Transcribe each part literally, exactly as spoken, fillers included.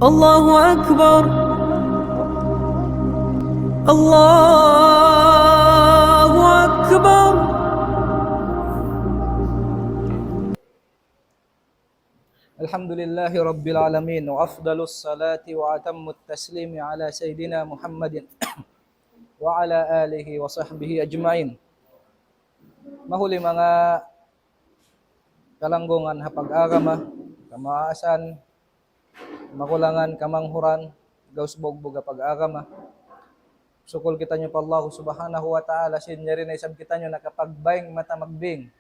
الله أكبر. الله أكبر. الحمد لله رب العالمين، وأفضل الصلاة وأتم التسليم على سيدنا محمد وعلى آله وصحبه أجمعين. Mahuli manga kalanggungan ha pag-agama, kamaasan, makulangan, kamanghuran, gaus bugbug ha pag-agama. Sukul kitaniyu pa Allah Subhanahu wa Ta'ala, sin yari na isab kitaniyu nakapagbaying mata magbing.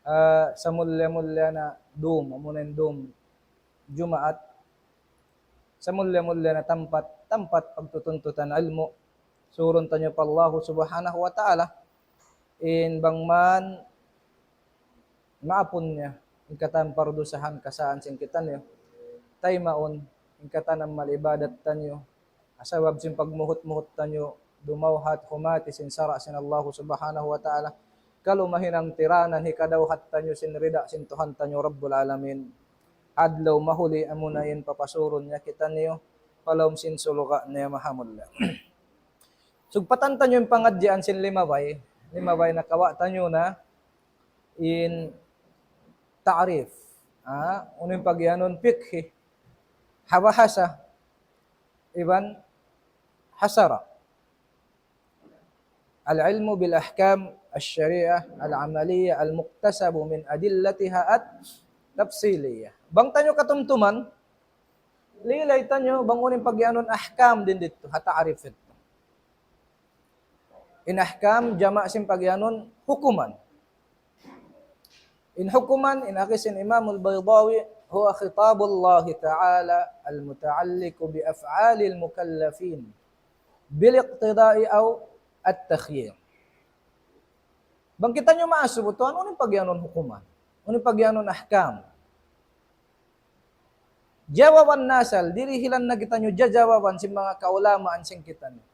Ah, sa mulya-mulya na dum, amuna in dum Jumaat, sa mulya-mulya na tampat, tampat pagtutuntutan ilmu'. Surun taniyu pa Allah Subhanahu wa Ta'ala, in bang man maapun niya in katan pardusahan kasaan sin kitaniyu, taymaun in katan amal ibadat taniyu, sabab sin pagmuhut-muhut taniyu, dumawhat humati sin sara' sin Allah Subhanahu wa Ta'ala, kalu mahinang tiranan hikadawhat taniyu sin rida sin Tuhan taniyu Rabbul Alamin. Adlaw mahuli amuna in papasurun niya kitaniyu pa lawm sin surga' niya mahamulya. Sugpatan taniyu in pangadjian sin limabay, limabay nakawa' taniyu na in ta'rif. Ha? Unu in pagiyanun fiqhi ha bahasa iban ha sara'. العلم بالأحكام الشرعية العملية المكتسب من أدلتها التفصيلية. Bang taniyu katumtuman, lilay taniyu bang unu in pagiyanun ahkam dayn ditu, ha ta'rif yadtu. In ahkam, jama' sin pagiyanun hukuman. In hukuman, in agi sin Imam Al-Baydawi, هو خطاب الله تعالى المتعلق بأفعال المكلفين بالاقتضاء أو التخيير. Bang kitaniyu maasubu tuwan, unu in pagiyanun hukuman? Unu in pagiyanun ahkam? Jawaban nasal, dirihilan na kitaniyu jajawaban sin manga kaulamaan sin kitaniyu.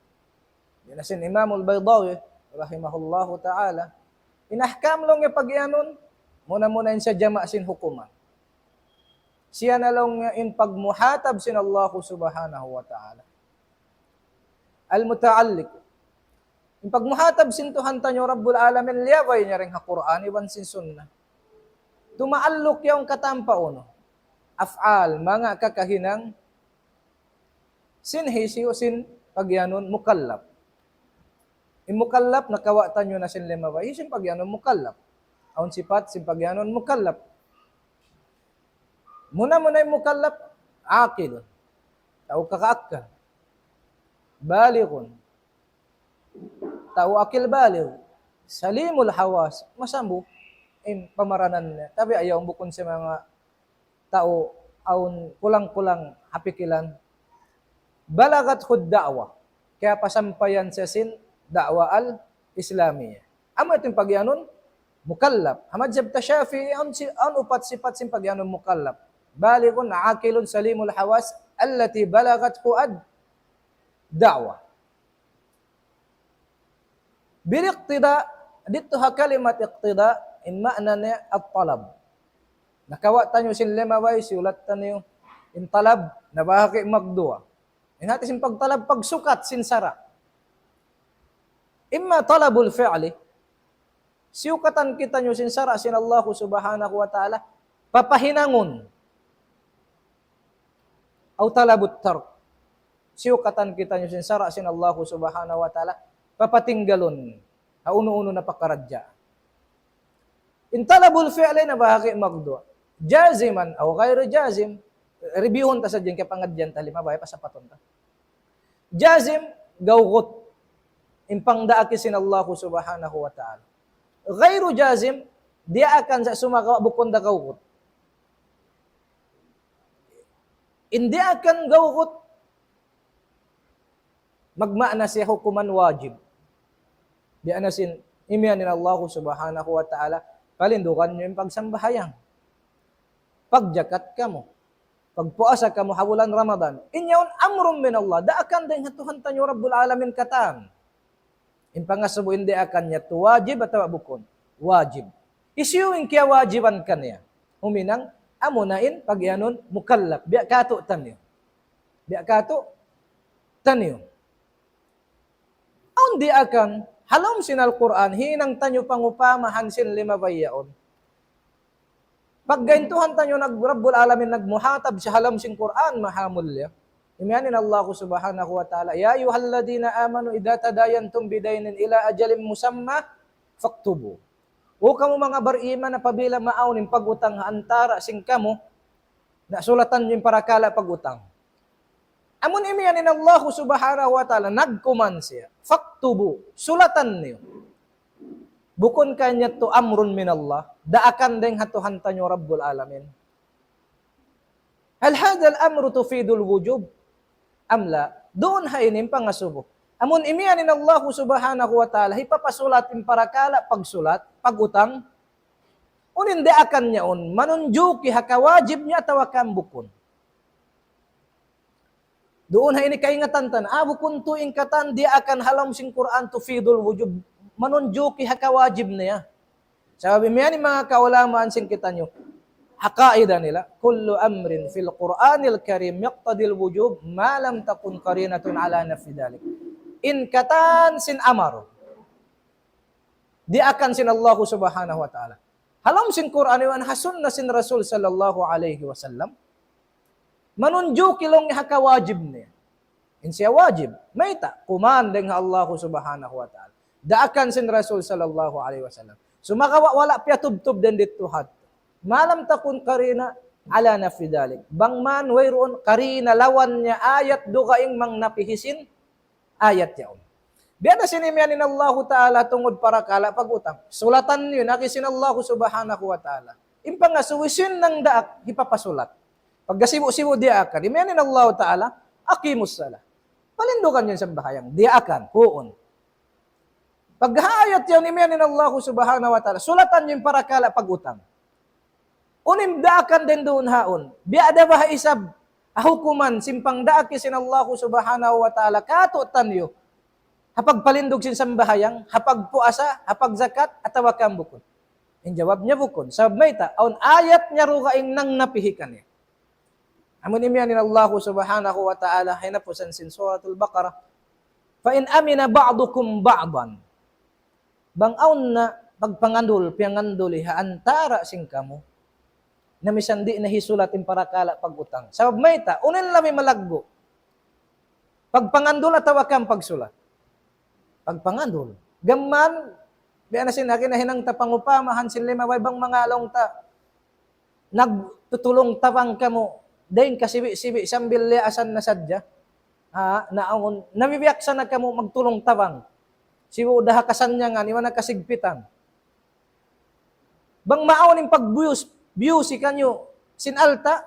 Yan na sin Imam Al-Baydawi, rahimahullahu ta'ala. In ahkam laung niya pagiyanun, muna-muna in sa jama' sin hukuman. Siya na laung niya in pagmuhatab sin Allah Subhanahu wa Ta'ala. Al-muta'alliq. In pagmuhatab sin Tuhan taniyu Rabbul Alamin, liyabay niya dayn ha Qur'an iban sin Sunnah. Tumaalluk yaun katan pa unu? Af'al, manga kakahinang sin hisiyu sin pagiyanun mukallaf. In mukallaf nakawa' taniyu na sin limabay, hisiyu in pagiyanun mukallaf? Awn sipat sin pagiyanun mukallaf. Muna-muna in mukallaf, aqil, tau kakaakkal, balighun, tau akil baligh, salimul hawas, masambu in pamaranan niya. Tabi' ayaw bukun sin manga tau awn kulang-kulang ha pikilan. Balaghathu ad-da'wah. Kaya pasampayan siya sin da'wah al-Islamiyah. Amu yadtu in pagiyanun mukallaf. Ha madhhab ta Shafi'i, awn si-, awn upat sipat sin pagiyanun mukallaf. Balighun, aqilun, salimul hawas, allati balaghathu ad-da'wah. Bil iqtida, didtu ha kalimat iqtida, in maana niya at-talab. Nakawa' taniyu sin limabay, siyulat taniyu in talab, nabahagi' magduwa. In hati sin pagtalab, pagsukat sin sara'. Imma talabul fi'li, siyukatan kitaniyu sin sara' sin Allahu Subhanahu wa Ta'ala, papahinangun. Aw talabut tark. Siyukatan kitaniyu sin sara' sin Allahu Subhanahu wa Ta'ala, papatinggalun ha unu-unu na pakaradjaan. In talabul fi'li nabahagi' magduwa. Jaziman aw ghayru jazim. Reviewhun ta sadja in kapangadjian ta limabay, pasapatun ta. Jazim, gawgut. In pangdaak sin Allahu Subhanahu wa Ta'ala. Ghayru jazim, diyaakan sa' sumagawa' bukun da gawgut. In diyaakan gawgut, magmaana siya hukuman wajib. Biya' na sin imiyan in Allahu Subhanahu wa Ta'ala, palindugan niyu in pagsambahayang. Pagjakat kamu. Pagpuasa kamu ha bulan Ramadan. In yaun amrun min Allah. Daakan dayn ha Tuhan taniyu Rabbul Alamin katan. In pangasubu in diyaakan niya tu wajib atawa bukun? Wajib. Hisiyu in kiyawajiban kaniya? Huminang, amuna in pagiyanun mukallaf. Biya' katu' taniyu. Biya' katu', taniyu. Awn diyaak, ha lawm sin Al-Qur'an, hinang taniyu pangupamahan sin limabay yaun. Pagga in Tuhan taniyu nag-, Rabbul Alamin nagmuhatab siya ha lawm sin Qur'an, maha mulliya. Imiyan in Allah Subhanahu wa Ta'ala, يا أيها الذين آمنوا إذا تداينتم بدين إلى أجل مسمى فاكتبوه. O kamu manga bariman, apabila maawn in pag-utang ha antara' sin kamu, na sulatan niyu in parakala' pag-utang. Amun imiyan in Allah Subhanahu wa Ta'ala, nagkuman siya, فاكتبوه, sulatan niyu. Bukun kaniya yadtu أمر من الله, daakan dayn ha Tuhan taniyu Rabbul Alamin. هل هذا الأمر تفيد الوجوب أم لا؟ Duun ha ini in pangasubu. Amun imiyan in Allah Subhanahu wa Ta'ala, hipapasulat in parakala' pagsulat, pag-utang, unu in daakan niya yaun, manunjuki ha kawajib niya atawa kan bukun. Duun ha ini kaingatan ta, ah, bukun tuud in katan diyaakan ha lawm sin Qur'an تفيد الوجوب, manunjuki ha kawajib niya. Sabab imiyan in manga kaulamaan sin kitaniyu, ha qaida nila, كل أمر في القرآن الكريم يقتضي الوجوب ما لم تكن قرينة على نفي ذلك. In katan sin amar, diyaakan sin Allah Subhanahu wa Ta'ala. Ha lawm sin Qur'an iban ha sunna sin Rasul sallallahu alayhi wasallam, manunjuki laung ha kawajib niya. In siya wajib, mayta', kuman dayn ha Allah Subhanahu wa Ta'ala. Daakan sin Rasul sallallahu alayhi wasallam. Sumagawa' wala' piyatubtub dayn didtu ha ما لم تكن قرينة على نفي ذلك. Bang man wayruun qarina lawan niya ayat dugaing mangnapi hisiyu in ayat yaun. Biya' na sin imiyan in Allahu Ta'ala tungud parakala' pag-utang. Sulatan niyu, agi sin Allahu Subhanahu wa Ta'ala. In pangasubu sin nang daak, hipapasulat. Pagga sibu'-sibu' diyaakan. Imiyan in Allahu Ta'ala, أقيموا الصلاة. Palindugan niyu in sambahayang. Diyaakan, kuun. Pagga ha ayat yaun imiyan in Allahu Subhanahu wa Ta'ala, sulatan niyu in parakala' pag-utang. Unu in daakan dayn duun haun? Biya' da ba ha isab ha hukuman sin pangdaak sin Allahu Subhanahu wa Ta'ala katu'taniyu ha pagpalindug sin sambahayang, ha pagpuasa, ha pagzakat, atawa kan bukun? In jawab niya bukun. Sabab mayta', awn ayat niya dugaing nangnapi hikaniya. Amun imiyan in Allahu Subhanahu wa Ta'ala, ha hinapusan sin Suratul Baqarah, فإن أمن بعضكم بعضا. Bang awn na pagpangandul, piyanganduli ha antara' sin kamu, na misan di' na hisulat in parakala' pag-utang. Sabab mayta', unu in labi malaggu'? Pagpangandul atawa kan pagsulat? Pagpangandul. Gam man, biya' na sin agi na hinang ta pangupamahan sin limabay, bang manga laung ta, nagtutulung tabang kamu, dayn kasibi'-sibi' sambil liyaasan na sadja. Ha, naawn, nabibiyaksa na kamu magtulung tabang. Sibu' da ha kasannyangan, iban ha kasigpitan. Bang maawn in pagbuyus, buyusi kaniyu sin alta',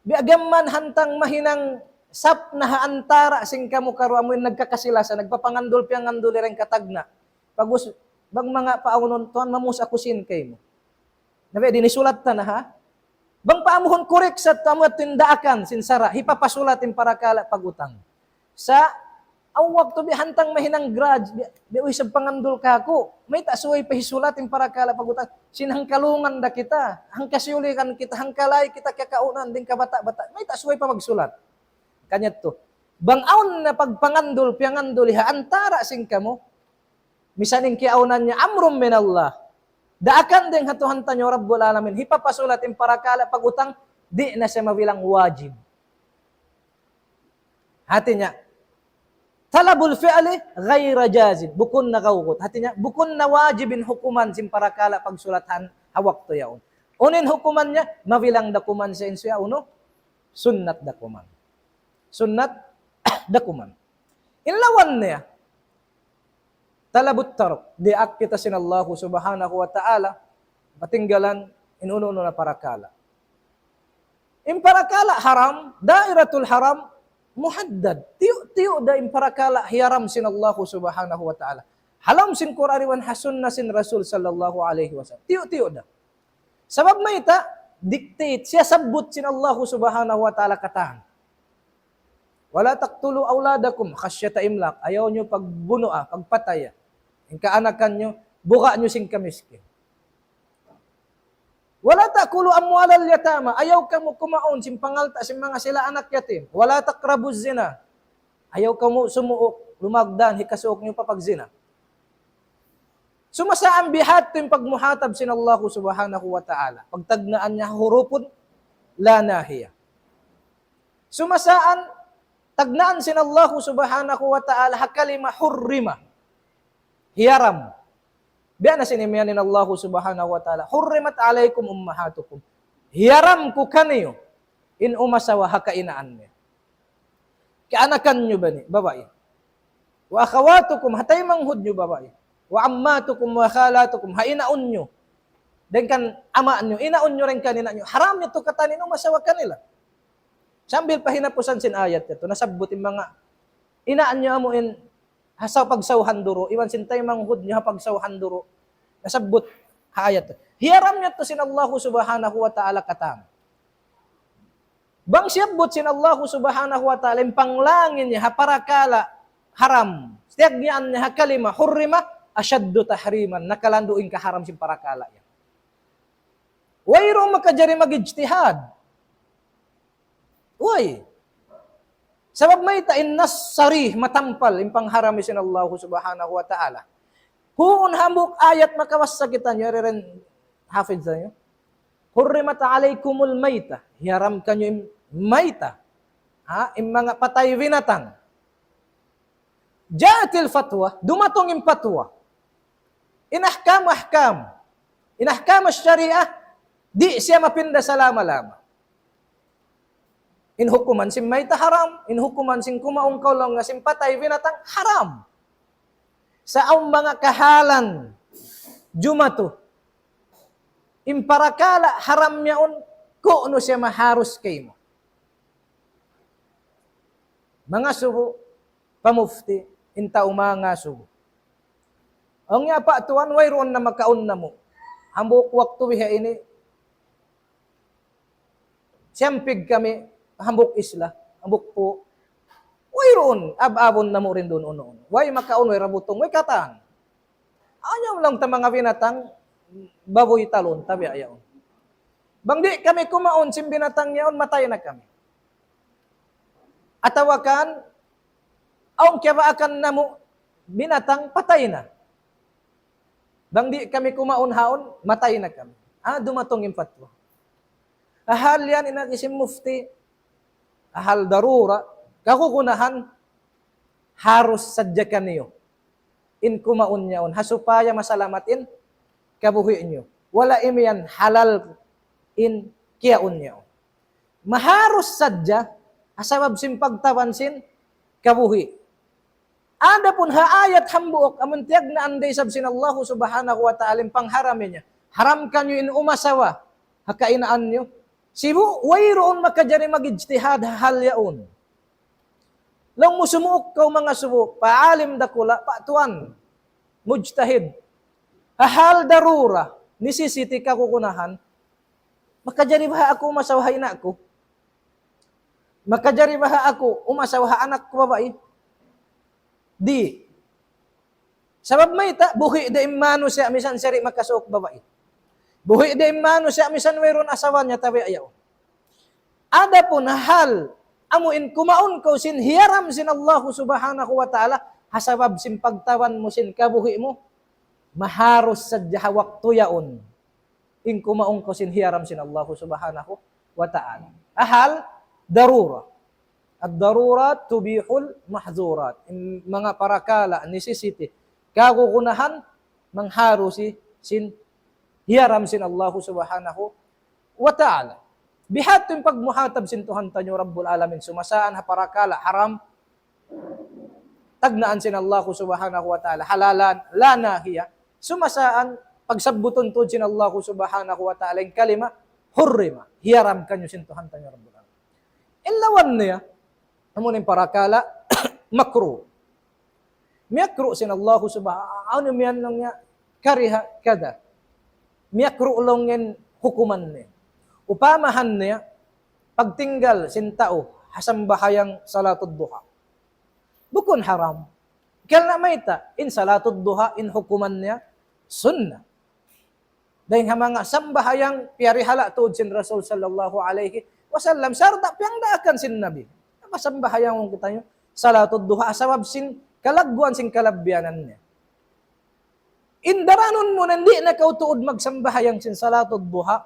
biya' gam man hantang mahinang sap na ha antara' sin kamu karuwa amu in nagkakasi-lasa, nagpapangandul, piyanganduli dayn katagna'. Pag-us-, bang manga paunun, tuwan, mamuus aku sin kaymu. Na biya' diin, hisulat ta na, ha? Bang paamuhun correct sa tuud amu yadtu in daakan sin sara', hipapasulat in parakala' pag-utang. Sa' awn waktu biya' hantang mahinang grudge, biya', biya' way isab pangandul kaku'. Mayta' subay pa hisulat in parakala' pag-utang? Sin hangkalungan da kita, hangkasiyulikan kita, hangkalay kita kiyakaunan dayn kabata'-bata'. Mayta' subay pa magsulat? Hangkan yadtu. Bang awn na pagpangandul, piyanganduli ha antara' sin kamu, misan in kiyaawnan niya أمر من الله. Daakan dayn ha Tuhan taniyu Rabbul Alamin. Hipapasulat in parakala' pag-utang, di' na siya mabilang wajib. Hati niya, طلب الفعل غير جازم. Bukun na gawgut. Hati niya, bukun na wajib in hukuman sin parakala' pagsulat ha waktu yaun. Unu in hukuman niya, mabilang da kuman siya in siya unu, sunnat da kuman. Sunnat da kuman. In lawan niya, طلب الترك, diyaak kita sin Allahu Subhanahu wa Ta'ala, patinggalan in unu-unu na parakala'. In parakala' haram, دائرة الحرام محدد. Tiyu'-tiyu' da in parakala' hiyaram sin Allahu Subhanahu wa Ta'ala. Ha lawm sin Qur'an iban ha sunna sin Rasul sallallahu alayhi wasallam. Tiyu'-tiyu' da. Sabab mayta', dictate, siyasabbut sin Allahu Subhanahu wa Ta'ala katan. ولا تقتلوا أولادكم خشية إملاق. Ayaw niyu pagbunuga, pagpataya in kaanakan niyu, buga' niyu sin kamiskin. ولا تأكلوا أموال اليتامى. Ayaw kamu kumaun sin pangalta' sin manga sila anak yatim. ولا تقربوا الزنا. Ayaw kamu sumuuk, lumagdan, hikasuuk niyu pa pagzina. Sumasaan bihadtu in pagmuhatab sin Allahu Subhanahu wa Ta'ala. Pagtagnaan niya hurufun la nahiya. Sumasaan tagnaan sin Allahu Subhanahu wa Ta'ala ha kalima hurrima. Hiyaram. Biya' na sin imiyan in Allahu Subhanahu wa Ta'ala. حرمت عليكم أمهاتكم. Hiyaram ku kaniyu in umasawa ha kainaan niya. Kaanakan niyu bani, babai. وأخواتكم, ha taymanghud niyu babai. وعماتكم وخالاتكم, ha inaun niyu. Dayn kan ama' niyu, inaun niyu dayn kan ina' niyu. Haram yadtu katan in umasawa kanila. Sambil pa hinapusan sin ayat yadtu, nasabbut in manga ina' niyu amu in ha saw-, pagsawhan duru', iban sin taymanghud niyu ha pagsawhan duru'. Nasabbut ha ayat. Hiyaram yadtu sin Allahu Subhanahu wa Ta'ala katan. Bang siyabbut sin Allahu Subhanahu wa Ta'ala in panglangi niya ha parakala' haram, tiyagnaan niya ha kalima hurrima, أشد تحريما, nakalandu' in kaharam sin parakala' yan. Wayruun makajari mag-ijtihad. Way. Sabab mayta', in nas sarih, matampal in pangharam sin Allahu Subhanahu wa Ta'ala. Huun hambuuk ayat makabasa kitaniyu, yari in hafiz niyu. حرمت عليكم الميتة. Hiyaram kaniyu in mayta. Ha? In manga patay binatang. جاءت الفتوى, dumatung in fatwa. In ahkam, ahkam. In ahkam syariah, di' siya mapinda salama-lama. In hukuman sin mayta haram, in hukuman sin kumaun kaw laung niya sin patay binatang haram. Sa' awn manga kahalan jumatu, in parakala' haram yaun, ku'nu siya maharus kaymu. Manga subu, pa mufti, in tau manga subu. Awn niya pa tuwan, wayruun na makaun namu'. Hambuuk waktu biha ini, siyampig kami, hambuuk isla, hambuuk pu'. Wayruun, ab-abun namu' rin duun unu-unu. Way makaun, way rabutong, way katan. Ayaw lang ta manga binatang, babuy talun, tabi' ayaw. Bang di' kami kumaun sin binatang yaun, matay na kami. Atawa kan, awn kiyabaakan namu' binatang, patay na. Bang di' kami kumaun haun, matay na kami. Ah, dumatung in fatwa. Ahal yan, in agi sin mufti. Ahal darura, kagunahan, harus sadja kaniyu in kumaun yaun. Ha supaya masalamat in kabuhi' niyu. Wala' imiyan halal in kiyaun yaun. Maharus sadja, ha sabab sin pagtaban sin kabuhi'. Adapun ha ayat hambuuk, amun tiyagnaan da isab sin Allahu Subhanahu wa Ta'ala in pangharami niya. Haram kaniyu in umasawa ha kainaan niyu. Sibu', wayruun makajari mag-ijtihad ha hal yaun. Laung mu sumuuk kaw manga subu', pa alim dakula', pa tuwan, mujtahid. Ha hal darura, necessity kagunahan, makajari baha' aku umasawa ha ina' ku? Makajari baha' aku umasawa ha anak ku babai? Di'. Sabab mayta', buhi' da in manusiya' misan siya di' makasuuk babai. Buhi' da in manusiya' misan wayruun asawa niya, tabi' ayaw. Adapun hal, amu in kumaun kaw sin hiyaram sin Allahu Subhanahu wa Ta'ala, ha sabab sin pagtaban mu sin kabuhi' mu, maharus sadja ha waktu yaun in kumaun kaw sin hiyaram sin Allahu Subhanahu wa Ta'ala. Ahal darura. الضرورات تبيح المحظورات. In manga parakala', necessity, kagunahan, mangharusi sin hiyaram sin Allahu Subhanahu wa Ta'ala. Bihadtu in pagmuhatab sin Tuhan taniyu Rabbul Alamin, sumasaan ha parakala' haram, tagnaan sin Allahu Subhanahu wa Ta'ala, halalan, la nahiya. Sumasaan, pagsabbutun tuud sin Allahu Subhanahu wa Ta'ala in kalima, hurrima, hiyaram kaniyu sin Tuhan taniyu Rabbul Alamin. In lawan niya, amu in parakala', makruh. Miyakruh sin Allahu Subhanahu, awn miyan laung niya, kariha kada. Miyakruh laung in hukuman niya. Upamahan niya, pagtinggal sin tau, ha sambahayang salatul duha. Bukun haram. Karna' mayta', in salatul duha, in hukuman niya, sunnah. Dayn ha manga sambahayang piyarihala' tuud sin Rasul sallallahu alayhi wasallam, sarta' piyangdaakan sin Nabi. Apa sambahayang kitaniyu? Salatul duha, sabab sin kalagguan sin kalabbiyanan niya. In daranun mu na di' na kaw tuud magsambahayang sin salatul duha,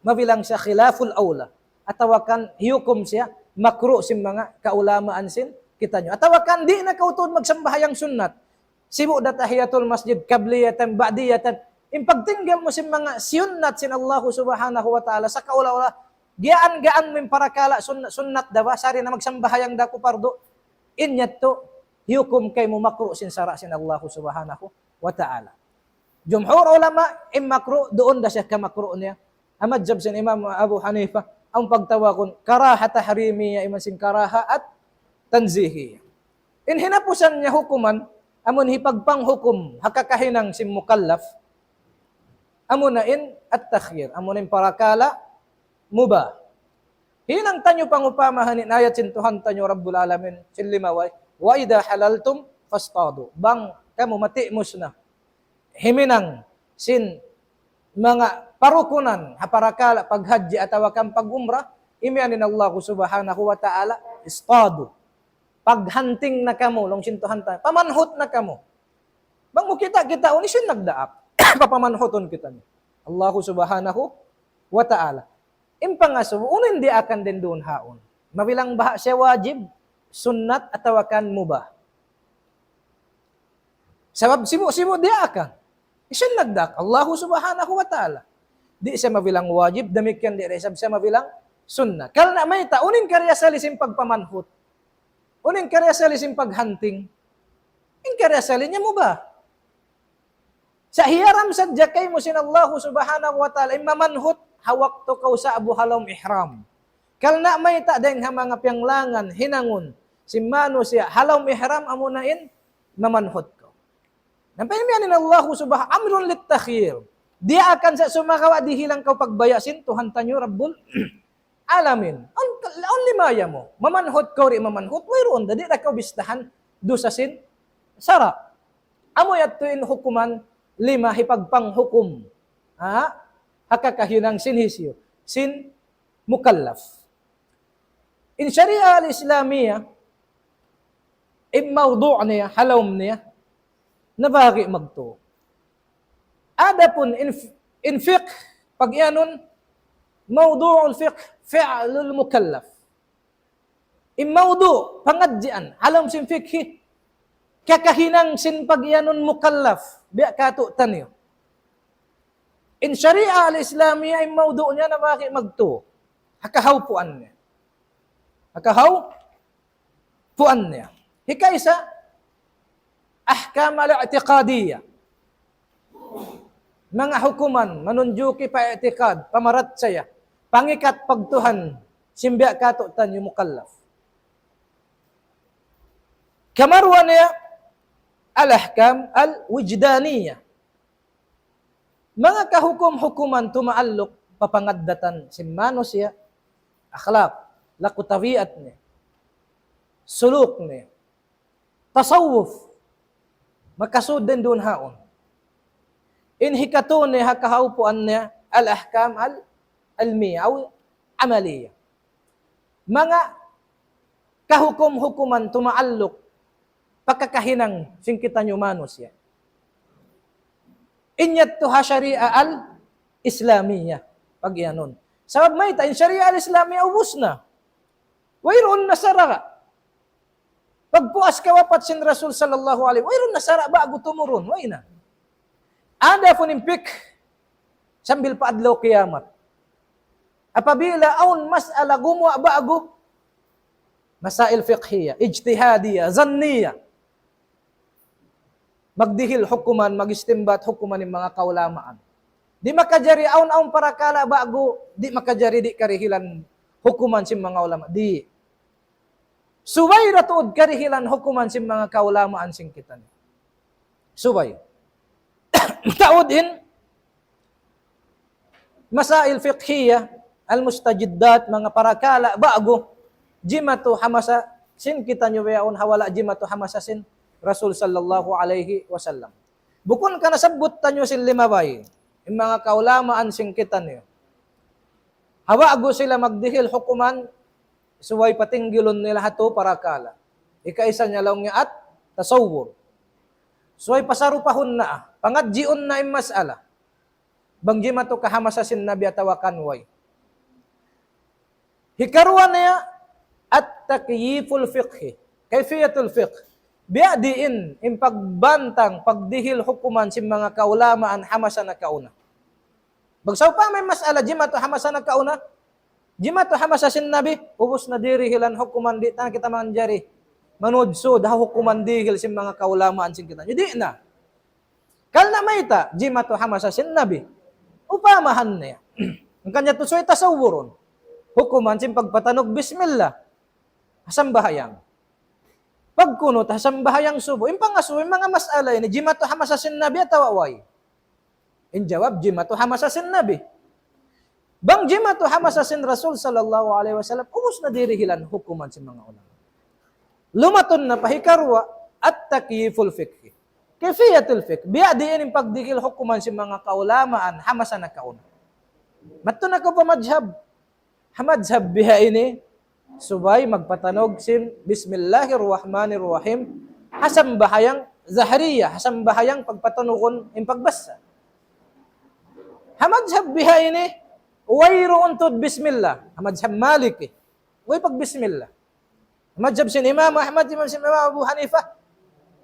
mabilang siya khilaful awla. Atawa kan hiyukum siya makruh sin manga kaulamaan sin kitaniyu. Atawa kan di' na kaw tuud magsambahayang sunnat. Sibu' da tahiyatul masjid, qabliyatan, ba'diyatan. In pagtinggal mu sin manga siyunnat sin Allahu subhanahu wa ta'ala, sakaula-ula, giyaan-gaan mu in parakala' sun-, sunnat da ba, sari na magsambahayang da aku pardu. In yadtu, hiyukum kaymu makruh sin sara' sin Allahu subhanahu wa ta'ala. Jumhur ulama, in makruh, duun da siya kamakruh niya. Amu in madhab sin Imam Abu Hanifa, amu in pagtawagun karaha tahrimiya, iban sin karaha at tanzihiya. In hinapusan niya hukuman, amun hipagpanghukum ha kakahinang sin mukallaf, amuna in at-takhyir, amuna in parakala' mubah. Hinang taniyu pangupamahan in ayat sin Tuhan taniyu Rabbul Alamin, sin limabay, وإذا حللتم فاصطادوا. Bang kamu matimus na himinang sin manga parukunan ha parakala' paghajji atawa kan pag-umrah, imiyan in Allahu subhanahu wa ta'ala, اصطادوا. Paghunting na kamu, laung sin Tuhan ta, pamanhut na kamu. Bang mu kita'-kitaun, hisiyu in nagdaak? Papamanhutun kitaniyu. Allahu subhanahu wa ta'ala. In pangasubu, unu in diyaakan duun ha yaun? Mabilang baha' siya wajib, sunnat, atawa kan mubah. Sabab sibu'-sibu' diyaakan. Hisiyu in nagdaak? Allahu subhanahu wa ta'ala. Di' siya mabilang wajib, damikkiyan di' da isab siya mabilang sunnat. Karna' mayta', unu in kariasali sin pagpamanhut? Unu in kariasali sin paghunting? In kariasali niya mubah. Sa' hiyaram sadja kaymu sin Allahu subhanahu wa ta'ala, in mamanhut ha waktu kaw sa'bu ha lawm ihram. Karna' mayta', dayn ha manga piyanglangan, hinangun sin manusiya' ha lawm ihram, amuna in mamanhut kaw. Ampa imiyan in Allahu subhanahu, أمر للتخيير. Diyaakan sa' sumagawa' dihilan kaw pagbaya' sin Tuhan taniyu Rabbul Alamin. Awn, awn limaya mu. Mamanhut kaw di' mamanhut, wayruun da, di' da kaw bistahan dusa sin sara'. Amu yadtu in hukuman lima hipagpanghukum. Ha? Ha kakahinang sin hisiyu? Sin mukallaf. In Sharia al-Islamiyya, in mawdu' niya, ha lawm niya, nabahagi' magtū. Adapun in, in fiqh, pag-iyanun, mawdu'ul fiqh, fi'lul mukallaf. In mawdu', pangadjian, ha lawm sin fiqh, kakahinang sin pag-iyanun mukallaf, biya' katu'taniyu. In Sharia al-Islamiyya, in mawdu' niya nabahagi' magtū. Ha kahawpuan niya. Ha kahawpuan niya. Hikaisa, ahkam al-i'tiqadiyya. Manga hukuman, manunjuki pa i'tiqad, pamarachaya, pangikat pagtuhan, sin biya' katu'taniyu mukallaf. Kamaruwa niya, al-ahkam al-wijdaniyya. Manga kahukum-hukuman tumaalluk pa pangaddatan sin manusiya', akhlaq, laku tabiat niya, suluk niya, tasawwuf, makasud duun ha yaun. In hikatū niya ha kahawpuan niya, al-ahkam al-ilmiyya, aw amaliyya. Manga kahukum-hukuman tumaalluk pa kakahinang sin kitaniyu manusiya'. In yadtu ha Sharia al-Islamiyya, pag-iyanun. Sabab mayta', in Sharia al-Islamiyya ubus na. Wayruun na sara'. Pagpuas kawapat sin Rasul sallallahu alayhi, wayruun na sara' ba'gu tumurun, way na. Adapun in fiqh, sambil pa adlaw kiyamat. Apabila awn mas'ala gumuwa' ba'gu, masail fiqhiyya, ijtihadiyya, zanniyya. Magdihil hukuman, mag-istinbat hukuman in manga kaulamaan. Di' makajari awn-awn parakala' ba'gu, di' makajari di' karihilan hukuman sin manga ulama. Di'. Subay da tuud karihilan hukuman sin manga kaulamaan sin kitaniyu. Subay. Mataud in masail fiqhiyya, al-mustajiddat, manga parakala' ba'gu, jimatu ha masa sin kitaniyu bihaun ha wala' jimatu ha masa sin Rasul sallallahu alayhi wasallam. Bukun ka nasabbut taniyu sin limabay. In manga kaulamaan sin kitaniyu. Ha wa'gu sila magdihil hukuman, subay patinggilun nila ha tū parakala'. Hikaisa niya laung niya at-tasawwur. Subay pasarupahun na, pangadjiun na in mas'ala. Bang jimatu ka ha masa sin Nabi atawa kan way. Hikaruwa niya, at-takyiful fiqhi. Kayfiyatul fiqh. Biya' diin in pagbantang, pagdihil hukuman sin manga kaulamaan ha masa nakauna. Bang sawpama in mas'ala jimatu ha masa nakauna, jimatu ha masa sin Nabi, ubus na dirihilan hukuman, di' na kita manjari manudsud ha hukuman dihil sin manga kaulamaan sin kita. Di' na. Karna' mayta', jimatu ha masa sin Nabi. Upamahan niya. Hangkan niya tuud subay tasawwurun. Hukuman sin pagpatanug bismillah ha sambahayang. Pagkunut ha sambahayang subu. In pangasubu, in manga mas'ala ini, jimatu ha masa sin Nabi atawa way? In jawab, jimatu ha masa sin Nabi. Bang jimatu ha masa sin Rasul sallallahu alayhi wasallam, ubus na dirihilan hukuman sin manga ulama. Lumatun na pa hikaruwa, at-takyiful fiqhi. Kayfiyatul fiqh. Biya' diin in pagdihil hukuman sin manga kaulamaan ha masa nakauna. Madtu na kaw pa madhab. Ha madhab biha ini, subay magpatanug sin Bismillahir Rahmanir Rahim ha sambahayang zahriya, ha sambahayang pagpatanugun in pagbasa. Ha madhab biha ini, wayruun tuud bismillah. Ha madhab Maliki, way pagbismillah. Madhab sin Imam Ahmad, Imam sin Imam Abu Hanifa,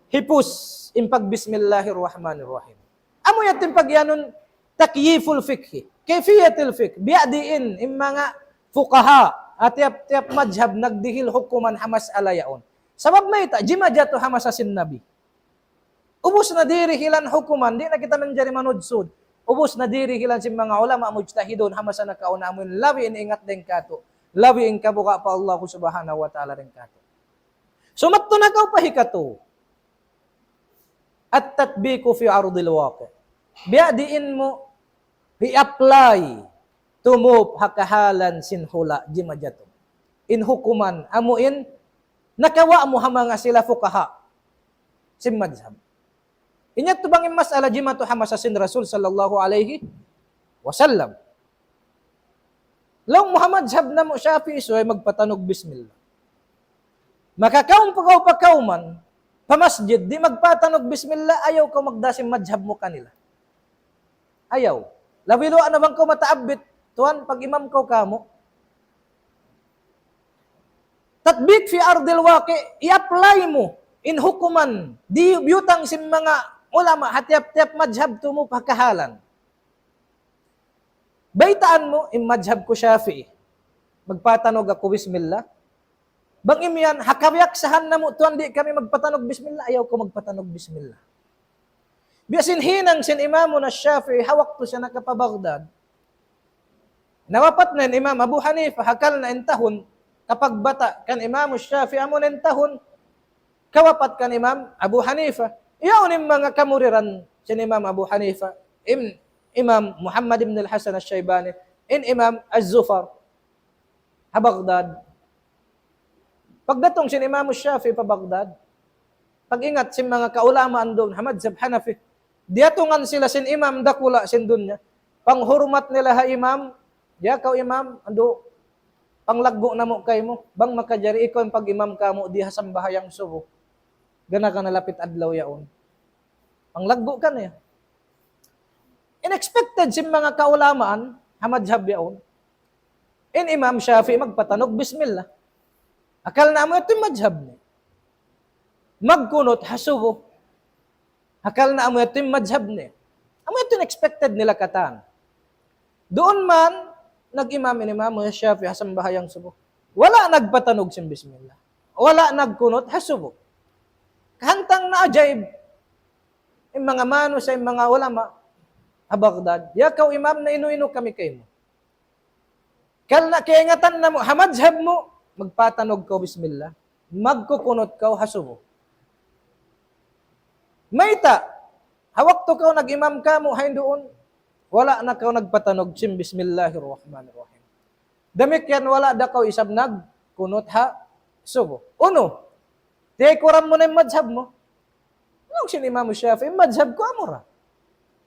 hipus in pag-Bismillahir Rahmanir Rahim. Amu yadtu in pag-iyanun takyiful fiqhi, kayfiyatul fiqh, biya' diin in manga fuqaha, ha tiyap-tiyap madhab nagdihil hukuman ha mas'ala yaun. Sabab mayta', jimajatu ha masa sin Nabi. Ubus na dirihilan hukuman, di' na kita manjari manudsud. Ubus na dirihilan sin manga ulama mujtahidun ha masa nakauna, amun labi in ingat dayn kātu'. Labi in kabuga' pa Allah Subhanahu wa Ta'ala dayn kātu'. So, madtu na kaw pa hikatū. At-tatbiqu fi ardil waqi'. Biya' diin mu hi-apply tumup ha kahalan sin hula' jimajatu in hukuman, amu in nakawa' mu ha manga sila fuqaha sin madhab. Inyatu bang in mas'ala jimatu ha masa sin Rasul sallallahu alayhi wasallam. Laung mu ha madhab namu' Shafi'i, subay magpatanug bismillah. Makakaun pa kaw pa kawman, pa masjid, di' magpatanug bismillah, ayaw kaw magdā sin madhab mu kanila. Ayaw. Labi luwa' na bang kaw mataabbit, tuwan, pag-imam kaw kāmu'. Tatbiq fi ardil waqi', i-apply mu in hukuman, di' biyutang sin manga ulama, ha tiyap-tiyap madhab tumup ha kahalan. Baytaan mu, in madhab ku Shafi'i. Magpatanug aku bismillah. Bang imiyan, ha kabiyaksahan namu' tuwan di' kami magpatanug bismillah, ayaw kaw magpatanug bismillah. Biya' sin hinang sin Imamuna Shafi'i, ha waktu siya nakapa Baghdad. Nawapat na in Imam Abu Hanifa, ha karna' in tahun, kapagbata' kan Imam Shafi'i, amu na in tahun, kawapat kan Imam Abu Hanifa. Yaun in manga kamuriran sin Imam Abu Hanifa, im-, Imam Muhammad ibn al-Hasan al-Shaybani, in Imam Az-Zufar, ha Baghdad. Pagdatung sin Imam Shafi'i pa Baghdad, pag-ingat sin manga kaulamaan duun ha madhab Hanafi, diyatungan sila sin imam dakula' sin dunya. Panghurmat nila ha imam, "Ya kaw imam, andu', panglaggu' namu' kaymu, bang makajari ikaw in pag-imam kāmu' di ha sambahayang subu." Gana-gana lapit adlaw yaun. Panglaggu' kaniya. In expected sin manga kaulamaan ha madhab yaun. In Imam Shafi'i magpatanug bismillah. Hangkan na amu yadtu in madhab niya. Magkunut ha subu. Hangkan na amu yadtu in madhab niya. Amu yadtu in expected nila katan. Duun man, nag-imam in Imam Shafi'i ha sambahayang subu. Wala' nagpatanug sin bismillah. Wala' nagkunut ha subu. Kahantang naajaib in manga manusiya', in manga ulama ha Baghdad, "Ya kaw imam, nainu-inu kami kaymu?" Karna' kaingatan namu', ha madhab mu, magpatanug kaw bismillah, magkukunut kaw ha subu. Mayta', ha waktu kaw nag-imam kāmu' ha yan duun, wala' na kaw nagpatanug sin Bismillahir Rahmanir Rahim. Damikkiyan wala' da kaw isab nagkunut ha subu. Unu, tiyaykuran mu na in madhab mu? Laung sin Imam Shafi'i, in madhab ku amura.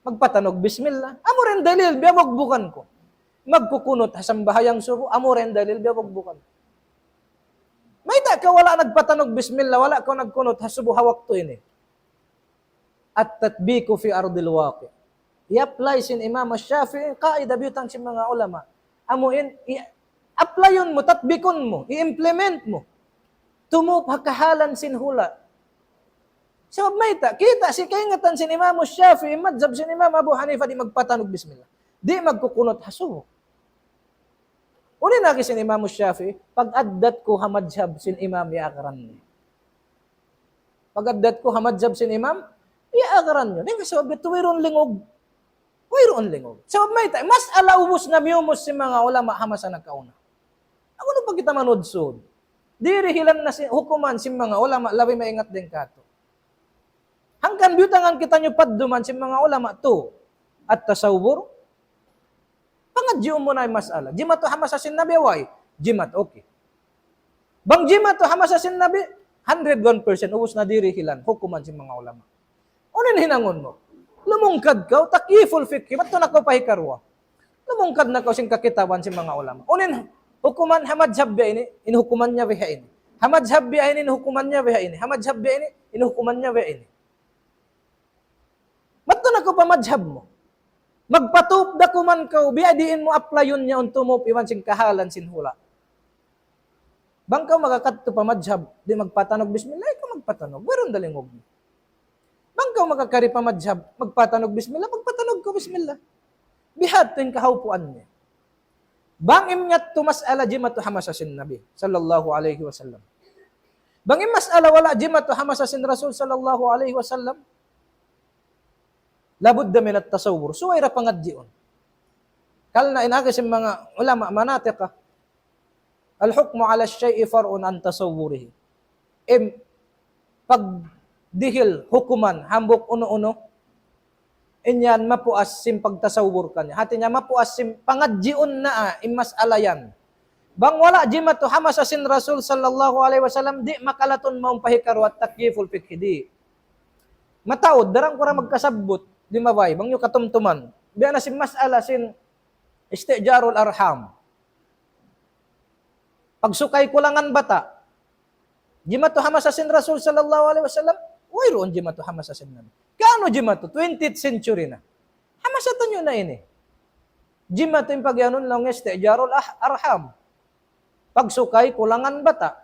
Magpatanug bismillah. Amu ra in dalil, biya' bugbugan ku. Magkukunut ha sambahayang subu, amu ra in dalil, biya' bugbugan. Mayta' kaw wala' nagpatanug bismillah, wala' kaw nagkunut ha subu ha waktu ini. At-tatbiku fi ardil waqi'. I-apply sin Imam Shafi'i, qaida biyutang sin manga ulama. Amu in, i-, apply-un mu, tatbikun mu, i-implement mu. Tumup ha kahalan sin hula'. Sabab mayta', kita' sin kaingatan sin Imam Shafi'i, madhab sin Imam Abu Hanifa, di' magpatanug bismillah. Di' magkukunut ha subu. Unu in agi sin Imam Shafi'i, pag-addat ku ha madhab sin Imam, iyaagaran niya. Pag-addat ku ha madhab sin Imam, iyaagaran niya. Di' sabab itu wayruun lingug. Wayruun lingug. Sabab mayta', mas'ala ubus na miyumus sin manga ulama ha masa nakauna. Unu pa kita manudsud? Dirihilan na sin, hukuman sin manga ulama, labi maingat dayn katu'. Hangkan biyutangan kitaniyu padduman sin manga ulama tu. At-tasawwur. Pangadjiun mu na in mas'ala. Jimatu ha masa sin Nabi, way. Jimatu, okay. Bang jimatu ha masa sin Nabi, hundred one percent, ubus na dirihilan, hukuman sin manga ulama. Unu in hinangun mu? Lumungkad kaw, takyiful fikhi, madtu na kaw pa hikaruwa. Lumungkad na kaw sin kakitaban sin manga ulama. Unu in hukuman ha madhab biya' ini, in hukuman niya biya' ini. Ha madhab biya' ini, in hukuman niya biya' ini. Ha madhab biya' ini, in hukuman niya biya' ini. Madtu na kaw pa madhab mu. Magpatup da kuman kaw, biya' diin mu apply-un niya untuk mu iban sin kahalan sin hula'. Bang kaw makakadtu pa madhab, di' magpatanug bismillah, ikaw magpatanug. Wayruun da lingug. Bang kaw makakari pa madhab, magpatanug bismillah, magpatanug kaw bismillah. Biya' hādtu in kahawpuan niya. Bang in yadtu mas'ala jimatu ha masa sin Nabi, sallallahu alayhi wasallam. Bang in mas'ala wala' jimatu ha masa sin Rasul, sallallahu alayhi wasallam, la budda min at-tasawwur. Subay da pangadjiun. Karna' in agi sin manga ulama manatiq, الحكم على الشيء فرع عن تصوره. In pagdihil hukuman hambuuk unu-unu, in yan mapuas sin pagtasawwur kaniya. Hāti niya mapuas sin pangadjiun na, ah, in mas'ala yan. Bang wala' jimatu ha masa sin Rasul sallallahu alayhi wasallam, di' makalatun mawn pa hikaruwa takyiful fikhi, di'. Mataud, daran ku ra magkasabbut, di' mabaya', bang niyu katumtuman. Biya' na sin mas'ala sin isti'jarul arham. Pagsukay kulangan bata'. Jimatu ha masa sin Rasul sallallahu alayhi wasallam, wayruun jimatu ha masa sin Nabi. Kaunu jimatu, twentieth century na. Ha masa taniyu na ini. Jimatu in pagiyanun laung isti'jarul ah-, arham. Pagsukay kulangan bata'.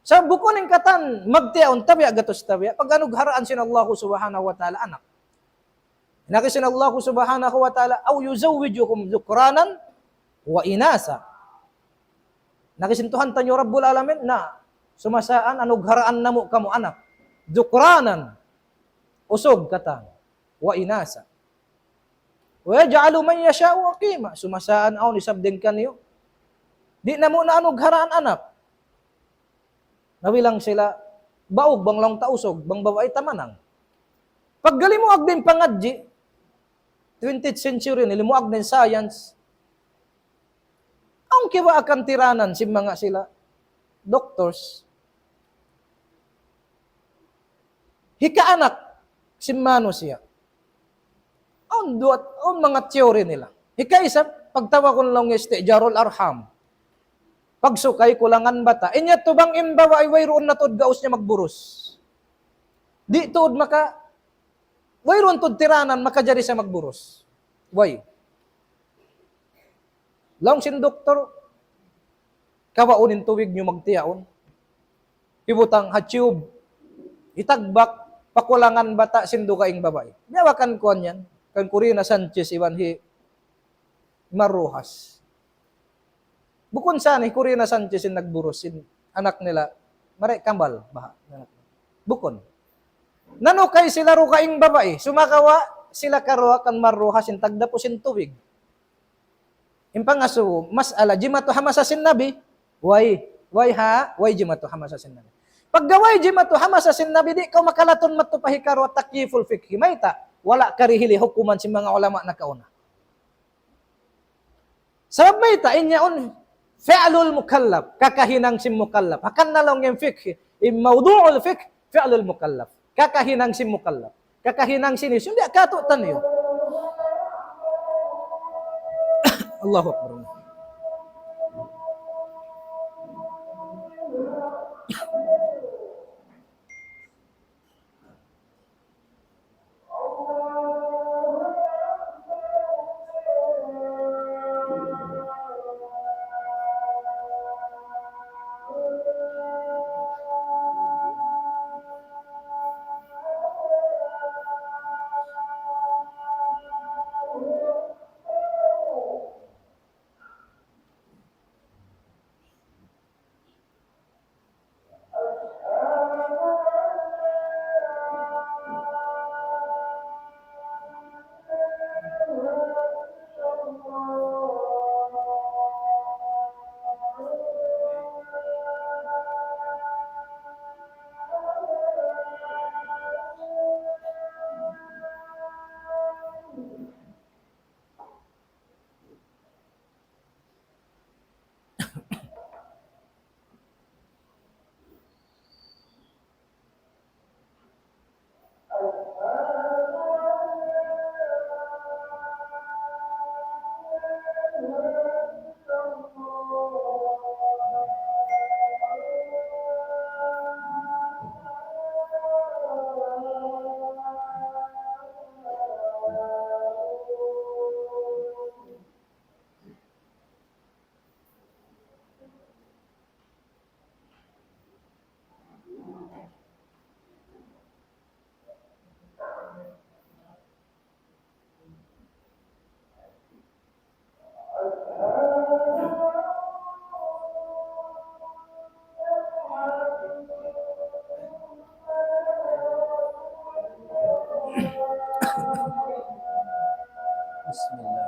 Sa' bukun in katan, magtiyaun tabiya' gatus tabiya', pag-anugharaan sin Allahu subhanahu wa ta'ala anak. In agi sin Allahu subhanahu wa ta'ala, أو يزوجهم ذكرانا وإناثا. In agi sin Tuhan taniyu Rabbul Alamin, na sumasaan anugharaan namu' kamu anak. ذكرانا, usug katan. وإناثا. ويجعل من يشاء عقيما. Sumasaan awn isab dayn kaniyu. Di' namu' na anugharaan anak. Nabilang sila, baug bang laung ta usug, bang babai ta manang. Pagga limuag da in pangadji', twentieth century ini, limuag da in science. Awn kibaakan tiranan sin manga sila, doctors. Hikaanak sin manusiya'. Awn duwa, awn manga theory nila. Hikaisa, pagtawagun laung isti'jarul arham. Pagsukay kulangan bata'. In yadtu bang in babai wayruun na tuud gaus niya magburus. Di' tuud maka, wayruun tuud tiranan makajari siya magburus. Way. Laung sin doktor, kawaun in tubig niyu magtiyaun. Hibutang ha tube, hitagbak, pa kulangan bata' sin dugaing babai. Biya' kan kuwan yan, kan Corina Sanchez iban hi Mar Roxas. Bukun sa hi Corina Sanchez in nagburus sin anak nila, Mare Kambal, baha', anak nila. Bukun. Nanukay sila dugaing babai, sumagawa' sila karuwa kan Mar Roxas in tagdapu sin tubig. In pangasubu, mas'ala, jimatu ha masa sin Nabi, way, way ha, way jimatu ha masa sin Nabi. Pagga way jimatu ha masa sin Nabi, di' kaw makalatun madtu pa hikaruwa takyiful fikhi. Mayta', wala' karihili hukuman sin manga ulama nakauna. Sabab mayta', in yaun fi'lul mukallaf, kakahinang sin mukallaf. Hangkan na laung in fikhi, in mawdu'ul fikhi, fi'lul mukallaf. Kakahinang sin mukallaf. Kakahinang sin isyu, di' katu' taniyu. Allahu Akbar. بسم الله.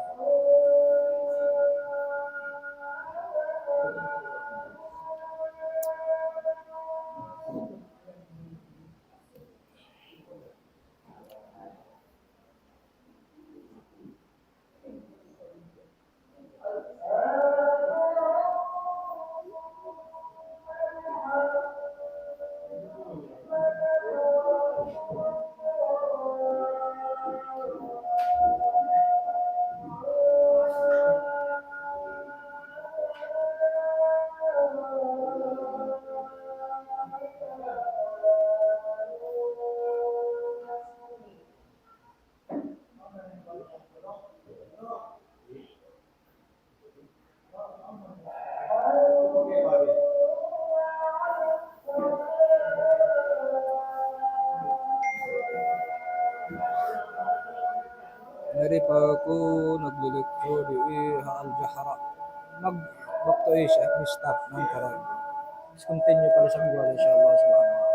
Yari pa aku naglilektur di ha Al-Jahra. Mag-, waktu Isya, mag-stop na in karan. Continue pa isab, insha Allah, subhanahu wa ta'ala.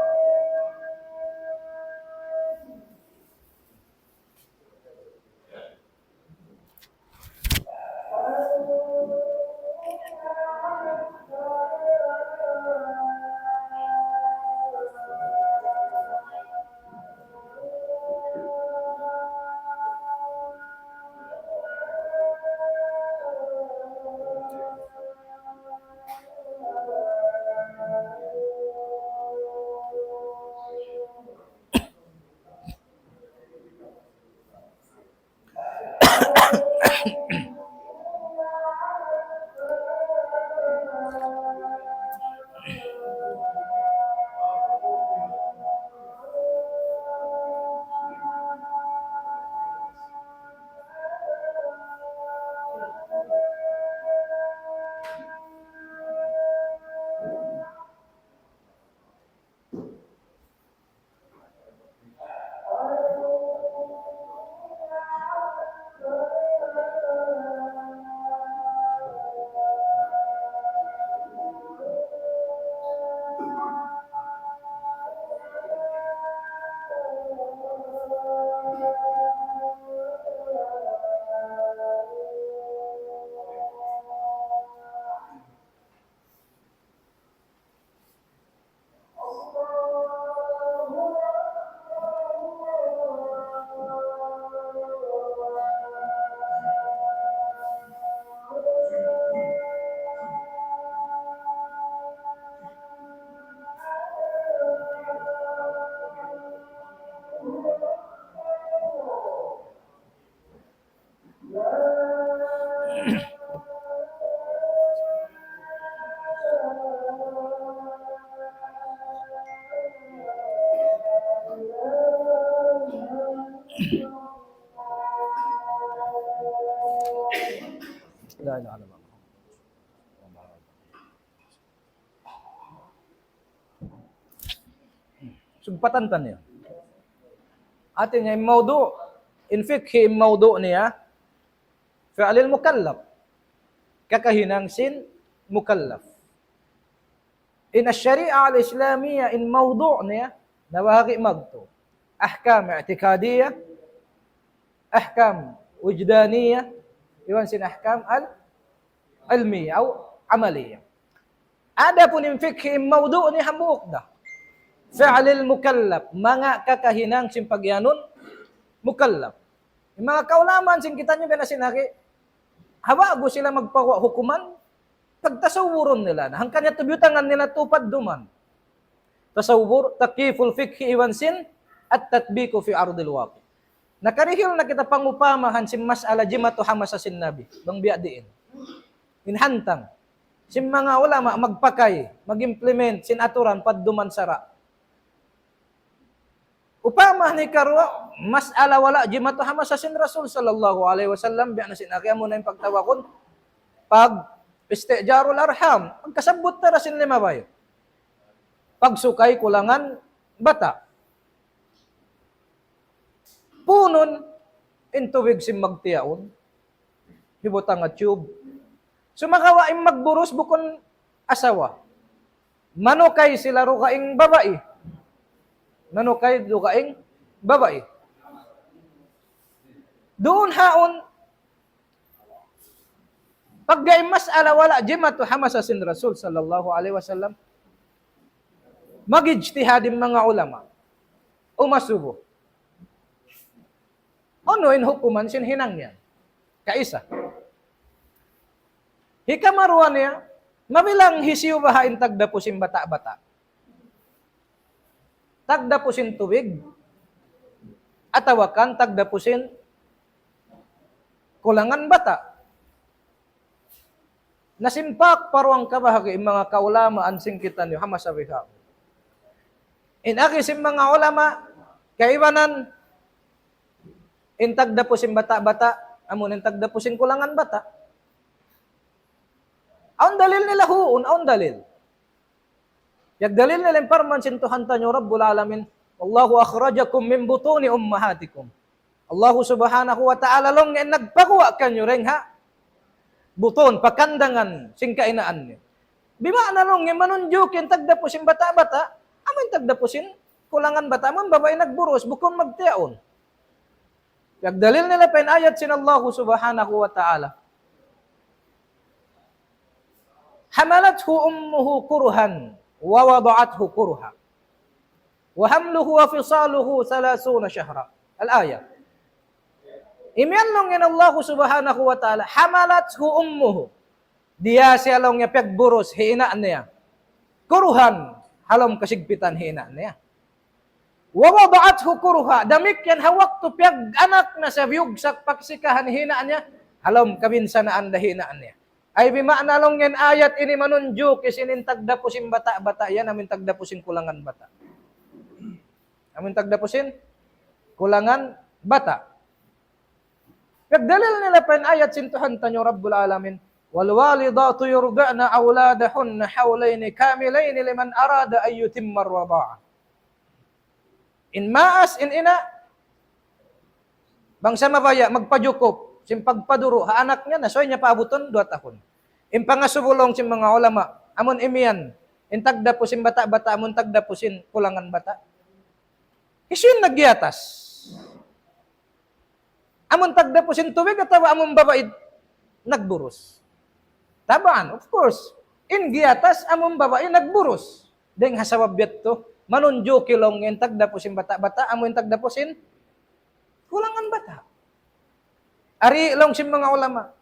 La ilaha illallah. Sugpatan ta niya. Hati niya, in mawdu', in fiqh, in mawdu' niya, fi'lil mukallaf. Kakahinang sin mukallaf. In ash-shari'ah al-islamiyah, in mawdu' niya, nabahagi' magtu. Ahkam i'tikadiyah, ahkam wijdaniyah, iban sin ahkam al-ilmiyah, aw amaliyah. Adapun in fiqh, in mawdu' niya hambuuk da. Fi'lil mukallaf, manga kakahinang sin pagiyanun mukallaf. In manga kaulamaan sin kitaniyu biya' na sin agi, ha ba'gu sila magpaguwa' hukuman, pagtasawwurun nila na. Hangkan yadtu biyutangan nila tu padduman. Tasawwur, takyiful fiqhi iban sin, at-tatbiqu fi ardil waqi'. Nakarihil na kita pangupamahan sin mas'ala jimatu ha masa sin Nabi. Bang biya' diin. In hantang. Sin manga ulama magpakay, mag-implement sin aturan padduman sara'. Upama ni karuwa, mas'ala wala' jimatu ha masa sin Rasul sallallahu alayhi wasallam, biya' na sin agi amuna in pagtawagun, pag-istijarul arham, pagkasabbut ta da sin limabay. Pagsukay kulangan bata'. Puunun, in tubig sin magtiyaun, hibutang ha tube. Sumagawa' in magburus bukun asawa. Manukay sila dugaing babai. Manukay dugaing babai. Duun haun, pagga in mas'ala wala' jimatu ha masa sin Rasul sallallahu alayhi wasallam, mag-ijtihad in manga ulama. Umasubu. Unu in hukuman sin hinang niya? Kaisa. Hikamaruwa niya, mabilang hisiyu baha' in tagdapu sin bata'-bata'. Tagdapu sin tubig, atawa kan tagdapu sin kulangan bata'. Nasimpak pa duwa kabahagi' in manga kaulamaan sin kitaniyu ha masa bihaun. In agi sin manga ulama, kaibanan, in tagdapu sin bata'-bata', amun in tagdapu sin kulangan bata'. Awn dalil nila huun, awn dalil. Yagdalil nila in parman sin Tuhan taniyu Rabbul Alamin, "Wallahu akhrajakum min butuni ummahatikum." Allahu Subhanahu wa Ta'ala laung niya in nagpaguwa' kaniyu dayn ha butun, pakandangan sin kainaan niyu. Bima'na laung niya manunjuki in tagdapu sin bata'-bata', amun tagdapu sin kulangan bata', amun babai nagburus, bukun magtiyaun. Yagdalil nila pa in ayat sin Allahu Subhanahu wa Ta'ala. حملته أمه كرها ووضعته كرها وحمله وفصاله ثلاثون شهرا. Al-ayah. Imiyan laung in Allahu Subhanahu wa Ta'ala, حملته أمه. Diya siya laung niya piyagburus hi ina' niya. كرها, ha lawm kasigpitan hi ina' niya. ووضعته كرها, damikkiyan ha waktu piyag-anak na siya biyugsak pagsikahan hi ina' niya, ha lawm kabinsanaan da hi ina' niya. Ay bima'na laung in ayat ini manunjuki sin in tagdapu sin bata'-bata' yan, amun tagdapu sin kulangan bata'. Amun tagdapu sin kulangan bata'. Piyagdalil nila pa in ayat sin Tuhan taniyu Rabbul Alamin, والوالدات يرضعن أولادهن حولين كاملين لمن أراد أن يتم الرضاعة. In maas, in ina', bang sa mabaya', magpajukup sin pagpaduru' ha anak niya, na subay niya paabutun duwa tahun. In pangasubu laung sin manga ulama, amun imiyan, in tagdapu sin bata'-bata', amun tagdapu sin kulangan bata'. Hisiyu in naggiyatas? Amun tagdapu sin tubig atawa amun babai nagburus? Taban, of course. In giyatas amun babai nagburus. Dayng ha sabab yadtu, manunjuki laung in tagdapu sin bata'-bata', amun tagdapu sin kulangan bata'. Ari laung sin manga ulama.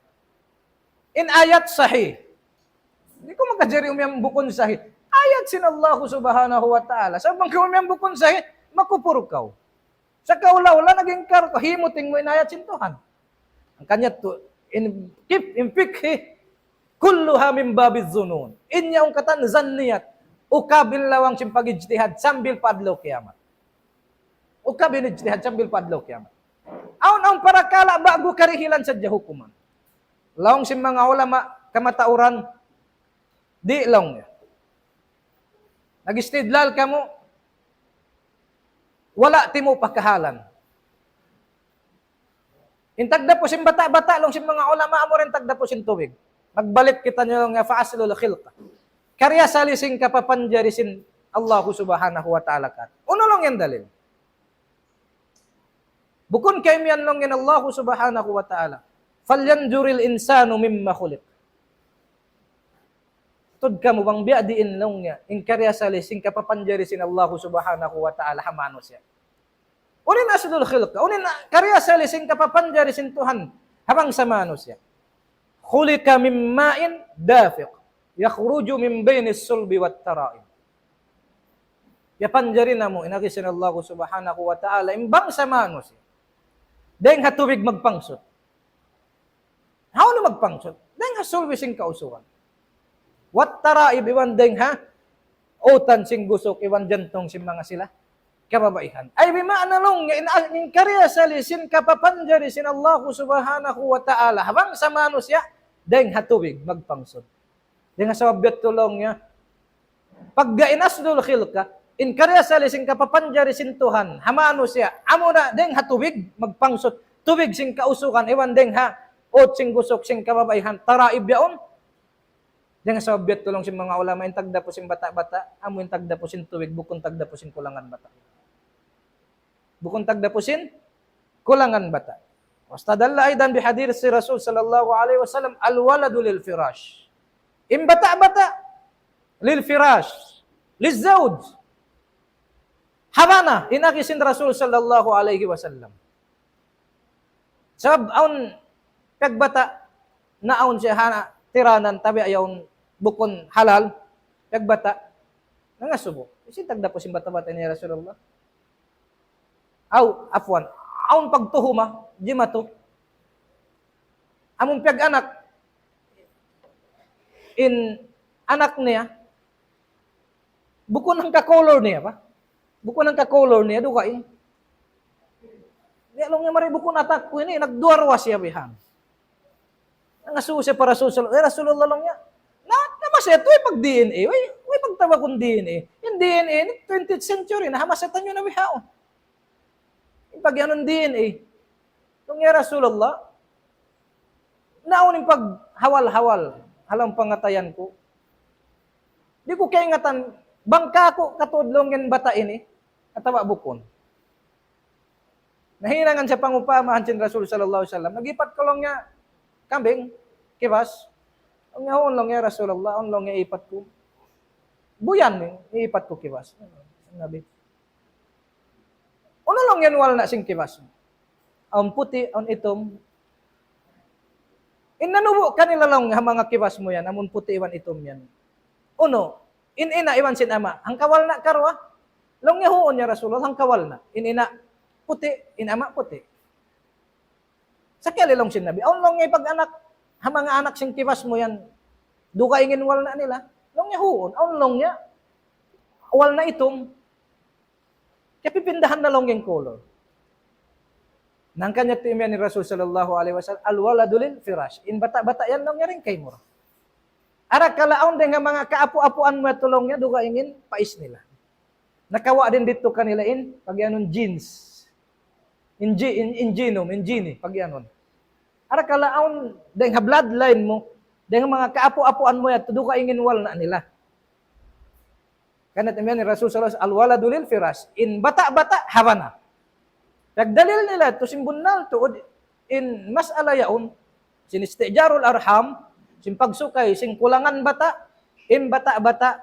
In ayat sahih. Di' kaw makajari umiyan bukun sahih. Ayat sin Allahu Subhanahu wa Ta'ala. Sa' bang kaw umiyan bukun sahih, makupur kaw. Sa' kaula-ula nag-ingkar kaw, himuting mu in ayat sin Tuhan. Hangkan yadtu, in, kif, in fiqhi, كلها من باب الظنون. In yaun katan zanniyat, ukab in lawang sin pag-ijtihad sambil pa adlaw kiyamat. Ukab in ijtihad sambil pa adlaw kiyamat. Awn, awn parakala' ba'gu karihilan sadja hukuman. Laung sin manga ulama kamatauran, di' laung niya. Nag-istidlal kamu, wala' timu' pa kahalan. In tagdapu sin bata'-bata' laung sin manga ulama amu ra in tagdapu sin tubig. Magbalik kitaniyu laung niya pa aslul khilqah. Kariasali sin kapapanjari sin Allahu Subhanahu wa Ta'ala katu'. Unu laung yan dalil? Bukun kaymu yan laung yan Allahu Subhanahu wa Ta'ala. فلينظر الإنسان مم خلق. Tuud kamu bang biya' diin laung niya, in kariasali sin kapapanjari sin Allahu Subhanahu wa Ta'ala ha manusiya'. Unu in aslul khilqah, unu in kariasali sin kapapanjari sin Tuhan ha bangsa manusiya'. خلق من ماء دافق يخرج من بين الصلب والترائب. Piyapanjari namu' in agi sin Allah Subhanahu wa Ta'ala in bangsa manusiya'. Dayng ha tubig magpangsut. Hawnu magpangsut? Dayng ha sulbi sin kausugan. والترائب, iban dayng ha utan sin gusuk, iban jantung sin manga sila kababaihan. Ay, bima'na laung niya, in, in kariasali sin kapapanjari sin Allah Subhanahu wa Ta'ala ha bangsa manusiya', dayng ha tubig magpangsut. Dayng ha sabab yadtu laung niya, pagga in aslul khilqah, in kariasali sin kapapanjari sin Tuhan ha manusiya', amuna dayng ha tubig magpangsut, tubig sin kausugan, iban dayng ha ut sin gusuk sin kababaihan, taraib yaun. Dayng ha sabab yadtu laung sin manga ulama, in tagdapu sin bata'-bata', amu in tagdapu sin tubig, bukun tagdapu sin kulangan bata'. Bukun tagdapu sin kulangan bata'. واستدل أيضا بحديث الرسول صلى الله عليه وسلم: الولد للفراش. In bata'-bata' للفراش, للزوج. Ha bana, in agi sin Rasul sallallahu alayhi wasallam. Sabab awn piyagbata' na awn siya ha tiranan, tabi' yaun bukun halal, piyagbata', nangasubu. Hisiyu in tagdapu sin bata'-bata' ini ya Rasulullah? Aw, afwan, awn pagtuhuma, jimatu. Amun piyag-anak, in anak niya, bukun hangka color niya pa. Bukun hangka color niya, dugaing. Di' laung niya, mari bukun anak ku ini, nagduwa-ruwa siya bihan. Nangasubu siya pa Rasul sallallahu, "Ya Rasulullah," laung niya, "Na, na masa yadtu, way pag-D N A, way, way pagtawagun D N A. In D N A ini, twentieth century na, ha masa taniyu na bihaun." In pag-iyanun D N A. Laung niya, "Ya Rasulullah, naawn in paghawal-hawal ha lawm pangatayan ku. Di' ku kaingatan, bang kāku' katuud laung in bata' ini, atawa bukun." Nahinangan siya pangupamahan sin Rasul sallallahu alayhi wasallam. "Nag-ipat kaw laung niya kambing, kibas?" Laung niya, "Huun laung niya Rasulullah, huun laung niya ipat ku. Buyan, ipat ku kibas." Nabi. "Unu laung yan walna' sin kibas mu? Awn puti', awn itum." "In nanubu' kanila laung ha manga kibas mu yan, amun puti' iban itum yan. Unu, in ina' iban sin ama', hangka walna' karuwa?" Laung niya, "Huun ya Rasulullah, hangka walna'. In ina' puti', in ama' puti'." Sakali laung sin Nabi, "Awn laung niya pag-anak, ha manga anak sin kibas mu yan, dugaing in walna' nila?" Laung niya, "Huun, awn laung niya walna' itum." Kiyapipindahan na laung in color. Hangkan niya tu imiyan hi Rasul sallallahu alayhi wasallam, "الولد للفراش." In bata'-bata' yan laung niya dayn kaymu ra. Arakala' awn dayn ha manga kaapu'-apuan mu yadtu laung niya, dugaing in pais nila. Nakawa' dayn didtu kanila in, pag-iyanun genes. In ge-, in, in genome, in gene, pag-iyanun. Arakala' awn dayn ha bloodline mu, dayn ha manga kaapu'-apuan mu yadtu, dugaing in walna' nila. Hangkan niya tu imiyan hi Rasul sallallahu alayhi wasallam, "الولد للفراش." In bata'-bata' ha bana. Pagdalil nila tu sin bunnal tuud in mas'ala yaun, sin isti'jarul arham, sin pagsukay sin kulangan bata', in bata'-bata',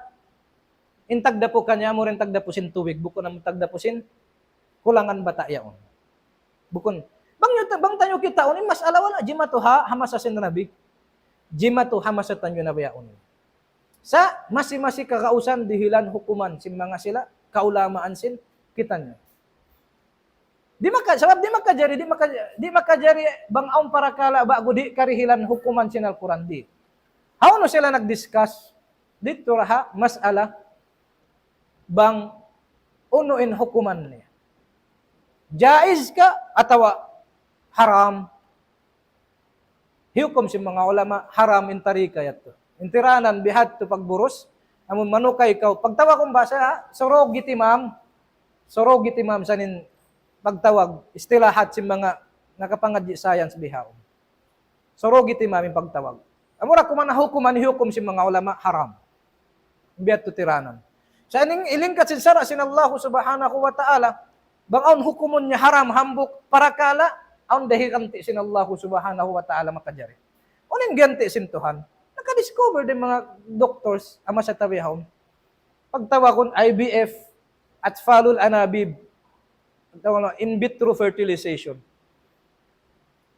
in tagdapu kaniya, amu in tagdapu sin tubig, bukun amu tagdapu sin kulangan bata' yaun. Bukun. Bang niyu ta-, bang taniyu kitaun, in mas'ala wala' jimatu ha, ha masa sin Nabi. Jimatu ha masa taniyu na bihaun. Sa' masi-masi kagausan dihilan hukuman sin manga sila, kaulamaan sin kitaniyu. Di' maka-, sabab di' makajari, di' maka-, di' makajari bang awn parakala' ba'gu di' karihilan hukuman sin Al-Qur'an, di'. Hawnu sila nag-discuss didtu ra ha mas'ala bang unu in hukuman niya. Jaiz ka atawa Haram. Hiyukum sin manga ulama, haram in tarika yadtu. In tiranan bihadtu pagburus, amun manukay kaw, pagtawagun bahasa, surrogate mom, surrogate mom sa in pagtawag, istilahat sin manga nakapangadji' science bihaun. Surrogate mom in pagtawag. Amura kuman hukuman, hiyukum sin manga ulama, haram. Biya' tu tiranan. Sa' in, in lingkat sin sara' sin Allah subhanahu wa ta'ala, bang awn hukumun niya haram hambuuk parakala', awn da higanti' sin Allah subhanahu wa ta'ala makajari. Unu in ganti' sin Tuhan? Naka-discover da in manga doctors, ha masa ta bihaun. Pagtawagun I V F, atfalul anabib. Pagtawagun in vitro fertilization.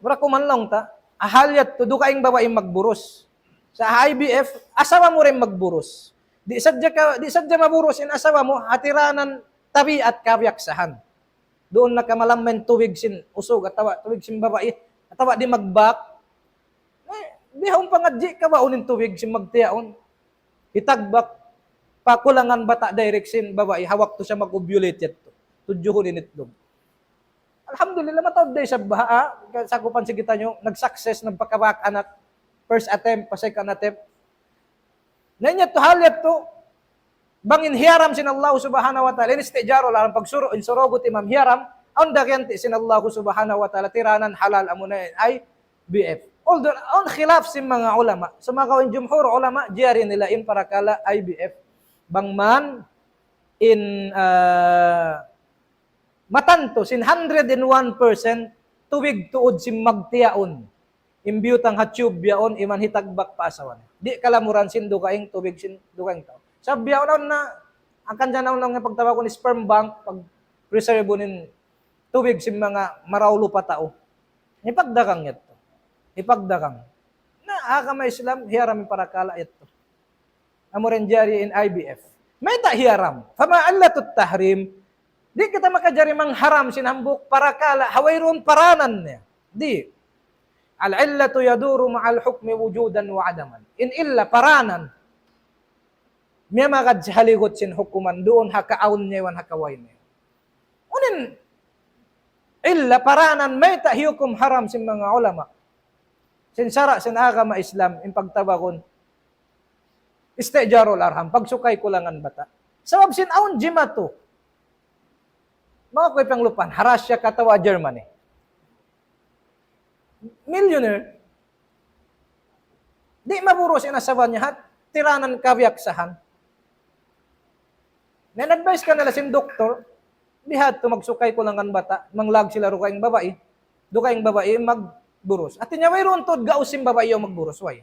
Mura kuman laung ta, ha hal yadtu dugaing babai in magburus. Sa' ha I V F, asawa mu da in magburus. Di' sadja ka, di' sadja maburus in asawa mu, ha tiranan tabiat kabiyaksahan. Duun na kamalamma in tubig sin usug, atawa tubig sin babai, atawa di' magbak. Eh, bihaun pangadji' kawaun in tubig sin magtiyaun. Hitagbak pa kulangan bata' direct sin babai, ha waktu siya mag-ovulate yadtu. Tudjuhun in itlog. Alhamdulillah, mataud da isab baha', ah. Kasakupan sin kitaniyu, nag-success, nagpakabak anak. First attempt, pa second attempt. Na in yadtu, hal yadtu, bang in hiyaram sin Allah subhanahu wa ta'ala, in istijarul arham, pagsuru', in surrogate mom hiyaram, awn da ganti' sin Allah subhanahu wa ta'ala, tiranan halal amuna in I V F. Although, awn khilaf sin manga ulama, sumagawa' in jumhur ulama, jari nila in parakala' I V F. Bang man, in, ah, matantu sin hundred and one percent tubig tuud sin magtiyaun. In biyutang ha tube yaun iban hitagbak pa asawa niya. Di' kalamuran sin dugaing tubig sin dugaing tau. Sa' biya' na, akan dyan na nga pagtawagun sperm bank, pag-preserve in tubig sin manga marayaw pa tau. Hipagdagang yadtu. Hipagdagang. Na, agama Islam, hiyaram in parakala' yadtu. Amura in jari in I V F. Mayta' hiyaram? فما علة التحريم؟ Di' kita makajari mangharam sin hambuuk parakala', ha wayruun paranan niya. Di'. العلة يدور مع الحكم وجودا وعدما. In illa paranan, miyamagad sin ha lawm sin hukuman, duun ha kaawn niya iban ha kaway niya. Unu in illa paranan mayta' hiyukum haram sin manga ulama. Sin sara' sin agama Islam, in pagtawagun istijarul arham, pagsukay kulangan bata'. Sabab sin awn jimatu. Manga kuy panglupan, ha Russia ka atawa Germany. Millionaire. Di' maburus in asawa niya ha tiranan kabiyaksahan. Na in advice kanila sin doktor, bihadtu magsukay kulangan bata', manglag sila dugaing babai, dugaing babai magburus. Hati niya, wayruun tuud gaus sin babai yaun magburus, way.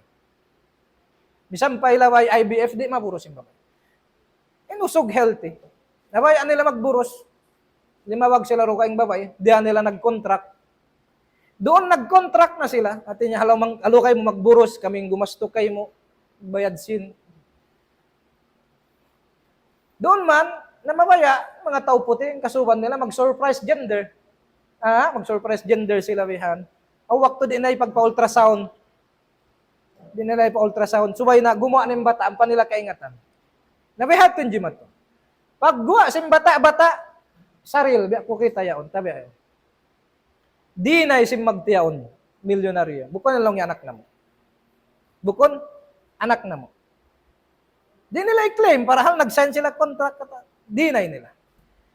Misan pa ilaway I V F, di' maburus in babai. In usug healthy. Nabayaan nila magburus. Limawag sila dugaing babai. Diya nila nag-contract. Duun nag-contract na sila. Hati niya, "Halaw mang, halaw kaymu magburus, kaming gumastu kaymu, bayad sin." Duun man, na mabaya', manga tau puti', in kasuban nila, mag-surprise gender. Ah, mag-surprise gender sila bihan. Aw waktu di' na ipagpa-ultrasound. Di' nila ipa-ultrasound. Subay na gumuwa' na in bata', ampa nila kaingatan. Na biya' hādtu in jimatu. Pagguwa' sin bata'-bata', saril, biya' ku kita' yaun, tabi' yaun. Di' na isab magtiyaun, milyunaryo. Bukun laung niya anak namu'. Bukun anak namu'. Di' nila i-claim, parahal nag-sign sila contract kata. Di' na nila.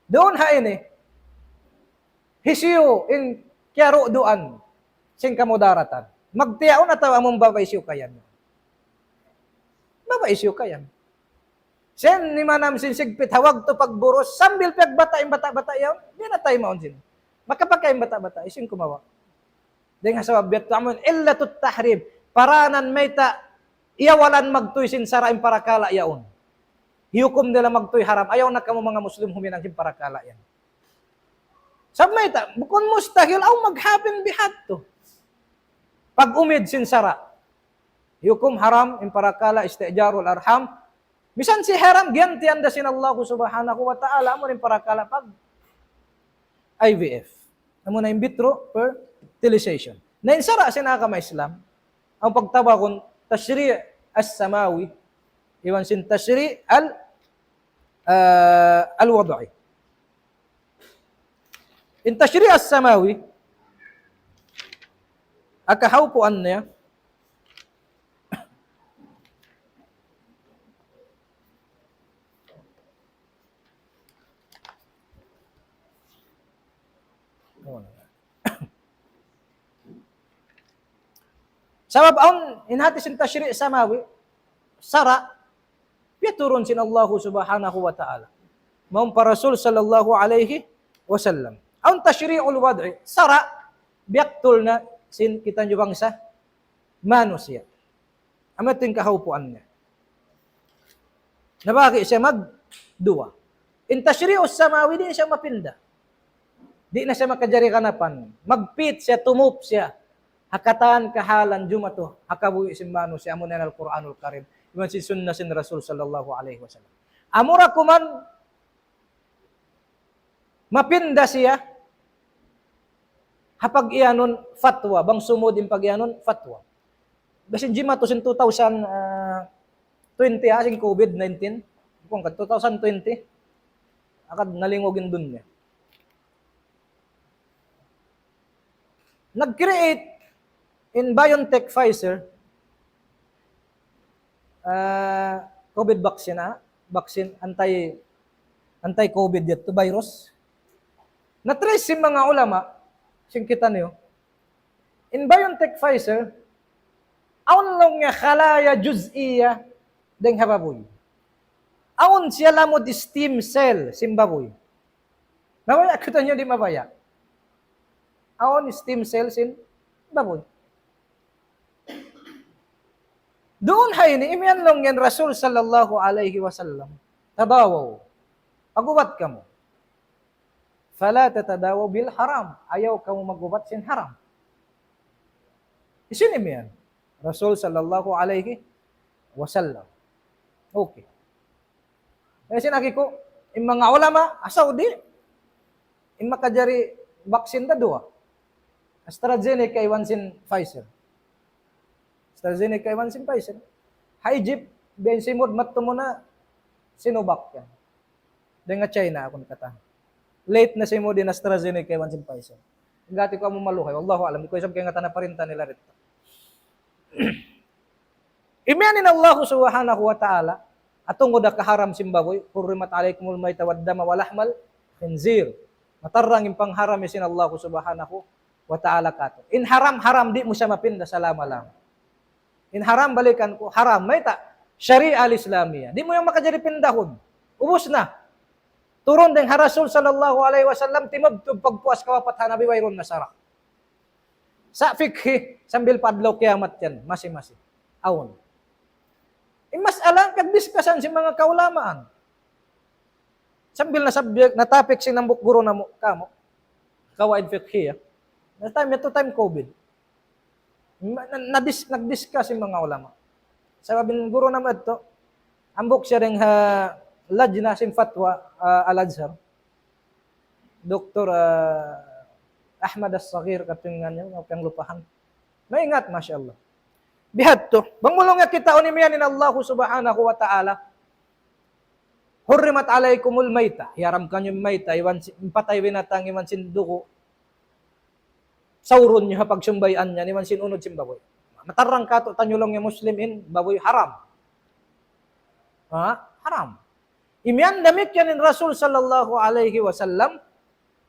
Duun ha ini, hisiyu in kiyaruduan sin kamudaratan. Magtiyaun atawa amun babai siyu kayan. Babai siyu kayan. Sin nimanam sin sigpit ha waktu pagburus, sambil piyagbata' in bata'-bata' yaun, di' na taymaun sin. Makapakain bata'-bata', hisiyu in kumawa'. Dayn ha sabab yadtu amun illatut tahrim, paranan mayta' iyawalan magtuy sin sara' in parakala' yaun. Hiyukum nila magtuy haram, ayaw na kamu manga Muslim huminang sin parakala' yan. Sabab mayta', bukun mustahil, aw mag-happen bihadtu. Pag-umid sin sara'. Hiyukum haram, in parakala', istijarul arham. Misan sin haram, giyantian da sin Allah subhanahu wa ta'ala, amu in parakala' pag I V F. Amu na in vitro fertilization. Na in sara' sin agama Islam, amu pagtawagun tashri' as-samawi, iban sin tashri' al-, ah, al-wad'i. In tashri' as-samawi, Akahawpuan niya. Sabab awn in hati sin tashri' samawi, sara', piyaturun sin Allahu Subhanahu wa Ta'ala mawn pa Rasul sallallahu alayhi wasallam. Awn tashri'ul wad'i, sara', biyaktul na sin kitaniyu bangsa manusiya'. Amu yadtu in kahawpuan niya. Nabahagi' siya magduwa. In tashri'us samawi, di' siya mapinda. Di' na siya makajari ganapan. Magpit siya, tumup siya ha katan kahalan jumatu ha kabuhi' sin manusiya', amuna in Al-Qur'anul Karim iban sin sunna sin Rasul sallallahu alayhi wasallam. Amura kuman mapinda siya ha pag-iyanun fatwa, bang sumud in pag-iyanun fatwa. Biya' sin jimatu sin two thousand twenty, ha, sin COVID nineteen. Kung ka two thousand twenty, agad nalingug in dunya. Nag-create in BioNTech Pfizer, ah, COVID vaccine, ah, vaccine anti, anti-COVID yadtu virus. Na-trace sin manga ulama, sin kitaniyu, in BioNTech Pfizer, awn laung niya khalaya juz'iyya dayn ha babuy. Awn siya lamud stem cell sin babuy. Mabaya' kitaniyu, di' mabaya'? Awn stem cell sin babuy. Duun ha ini, imiyan laung niya in Rasul sallallahu alayhi wasallam, "Tadawaw, pag-ubat kamu. Fala tatadawaw bil haram, ayaw kamu mag-ubat sin haram." Hisiyu in imiyan? Rasul sallallahu alayhi wasallam. Okay. Hisiyu in agi ku, in manga ulama ha Saudi, in makajari vaccine da duwa. AstraZeneca iban sin Pfizer. AstraZeneca iban sin Pfizer. Ha Egypt, biya' simud madtu muna Sinovac yan. Dayn ha China, aku nakata. Late na simud in AstraZeneca iban sin Pfizer. Hangkan di' ku amu maluhay. Wallahu a'lam. Di' ku isab kaingatan in parinta nila didtu. Imiyan in Allah subhanahu wa ta'ala, ha tungud ha kaharam sin babuy, "Hurrimat alaykumul mayta wad dama wa lahmal khinzir." Matarrang in pangharam sin Allah subhanahu wa ta'ala katu'. In haram, haram, di' mu siya mapinda salama-lama. In haram, balikan ku, haram. Mayta'? Sharia al-Islamiyya. Di' mu yan makajari pindahun. Ubus na. Turun dayn ha Rasul sallallahu alayhi wasallam, timubtub pagpuas kawapat ha Nabi, wayruun na sara'. Sa' fikhi, sambil pa adlaw kiyamat yan, masi-masi. Awn. In mas'ala, kagdiskasan sin manga kaulamaan. Sambil na subject, na topic sin hambuuk guru namu', kamu. Qawaid fiqhiyah. Na time, yadtu time COVID. Na, na, nadis-, nag-discuss in manga ulama. Sabab in guru namu' yadtu, hambuuk siya dayn ha lajna sin fatwa, ah, Al-Azhar. Doktor, ah, Ahmad As-Saghir, katu' in ngan niya, aku na lupahan. Maingat, masha Allah. Bihadtu, bang mu laung niya kitaun, imiyan in Allah subhanahu wa ta'ala, "Hurrimat alaykumul mayta," hiyaram kaniyu in mayta, iban sin, in patay binatang, iban sin dugu'. Saurun niyu ha pagsumbay' niya, iban sin unud sin babuy. Matarrang katu'taniyu laung niya Muslim in babuy haram. Ha? Haram. Imiyan damikkiyan in Rasul sallallahu alayhi wasallam,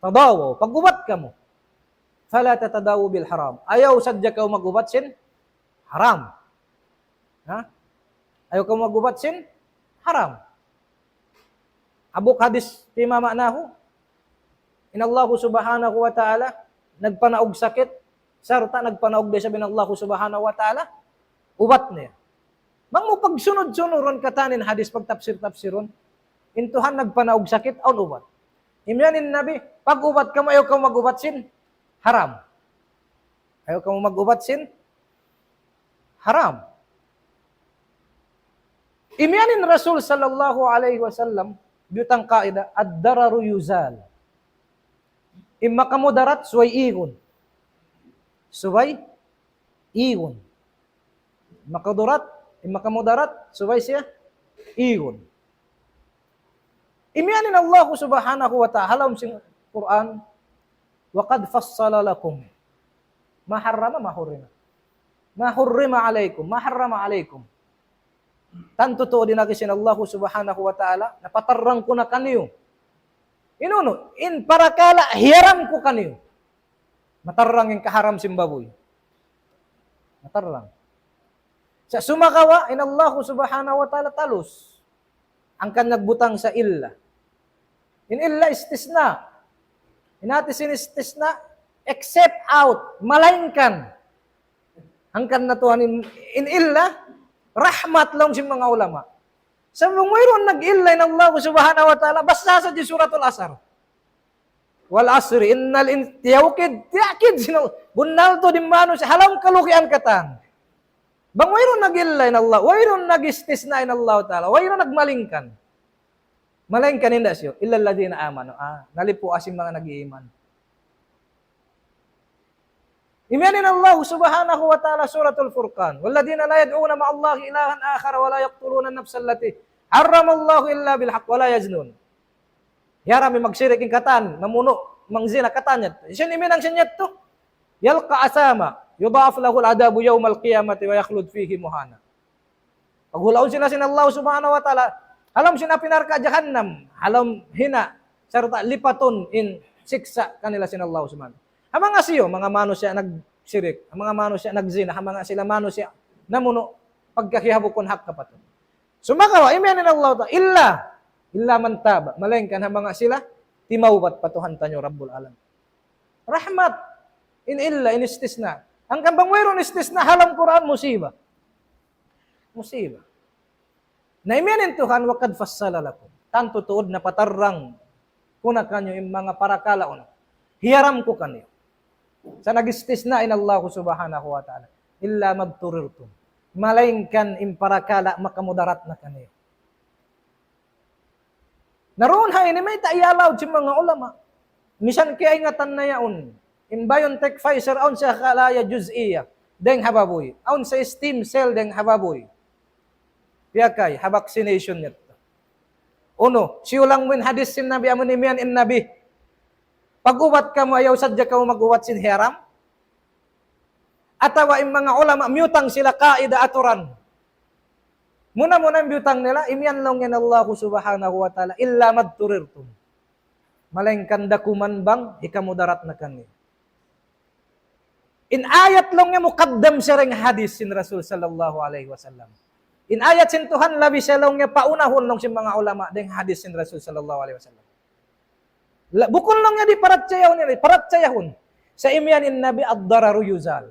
"Tadawaw, pag-ubat kamu. Fala tatadawaw bil haram. Ayaw sadja kamu mag-ubat sin haram." Ha? Ayaw kamu mag-ubat sin haram. Hambuuk hadis, فيما معناه, in Allah subhanahu wa ta'ala nagpanaug sakit, sarta' nagpanaug da isab in Allah subhanahu wa ta'ala ubat niya. Bang mu pagsunud-sunurun katan in hadis, pagtapsir-tapsirun, in Tuhan nagpanaug sakit, awn ubat. Imiyan in Nabi, "Pag-ubat kamu, ayaw kamu mag-ubat sin haram." Ayaw kamu mag-ubat sin haram. Imiyan in Rasul sallallahu alayhi wasallam, biyutang kaida, "Ad-dararu yuzal." In makamudarat, subay igun. Subay igun. Makadurat, in makamudarat, subay siya igun. Imiyan in Allah subhanahu wa ta'ala ha lawm sin Qur'an, "Wa qad fassala lakum." Ma harrama, ma hurrima. Ma hurrima alaykum, ma harrama alaykum. Tantu tuud in agi sin Allah subhanahu wa ta'ala, napatarrang ku na kaniyu. In unu, in parakala' hiyaram ku kaniyu. Matarrang in kaharam sin babuy. Matarrang. Sa' sumagawa', in Allah subhanahu wa ta'ala talus. Hangkan nagbutang sa illa. In illa istisna. In hati sin istisna, except out, malaingkan. Hangkan na tuwan in, in illa, rahmat laung sin manga ulama. Sa' bang wayruun nag-illa in Allah subhanahu wa ta'ala, basta sa di Suratul Asr. Wal asri, innal in-, tiyawkid, tiyakid sin Allah. Bunnal tuud in manusiya', ha lawm kalugian katan. Bang wayruun nag-illa in Allah, wayruun nag-istisna in Allah ta'ala, wayruun nagmalingkan. Malaingkan in da siya, illa alladhina amanu. Ah, nalipu' sin manga nag-iiman. Imiyan in Allah subhanahu wa ta'ala Suratul Furqan, والذين لا يدعون مع الله إلها آخر ولا يقتلون النفس التي حرم الله إلا بالحق ولا يزنون. Hiyaram in magsirik in katan, mamunu', mangzina katan yadtu. Hisiyu in himinang sin yadtu? يلق أثاما يضاعف له العذاب يوم القيامة ويخلد فيه مهانا. Paghulaun sila sin Allah subhanahu wa ta'ala, ha lawm sin api narka' jahannam, ha lawm hina', sarta' lipatun in siksa' kanila sin Allah subhanahu. Ha manga siyu, manga manusiya' nagsirik, ha manga manusiya' nagzina, ha manga sila manusiya' namunu' pagkakihabukun hak kapatun. Sumagawa', imiyan in Allah ta'ala, illa, illa man taba, malaingkan ha manga sila, timawbat pa Tuhan taniyu Rabbul Alamin. Rahmat, in illa, in istisna. Hangkan bang wayruun istisna, ha lawm Qur'an, musiba. Musiba. Na imiyan in Tuhan, وقد فصل لكم. Tantu tuud napatarrang ku na kaniyu in manga parakala' unu. Hiyaram ku kaniyu. Sa' nag-istisna in Allah subhanahu wa ta'ala. إلا ما اضطررتم. Malaingkan in parakala' makamudarat na kaniyu. Na duun ha ini mayta' iyalaud sin manga ulama. Misan kiyaingatan na yaun. In BioNTech Pfizer, awn siya khalaya juz'iyya. Dayng ha babuy. Awn siya stem cell dayng ha babuy. Piyakay, ha vaccination niya. Unu, siyulang mu in hadis sin Nabi, amun imiyan in Nabi. Pag-ubat kamu, ayaw sadja kamu mag-ubat sin hiyaram. Atawa in manga ulama, miyutang sila kaida aturan. Muna-muna in biyutang nila, imiyan laung in Allah subhanahu wa ta'ala, إلا ما اضطررتم. Malaingkan dakuman bang, hikamudarat na kaniyu. In ayat laung niya mukaddam siya dayng hadis sin Rasul sallallahu alayhi wasallam. In ayat sin Tuhan labi siya laung niya paunahun laung sin manga ulama dayng hadis sin Rasul sallallahu alayhi wasallam. La-, bukun laung niya di' parachayahun ini, parachayahun. Sa' imiyan in Nabi الضرر يزال.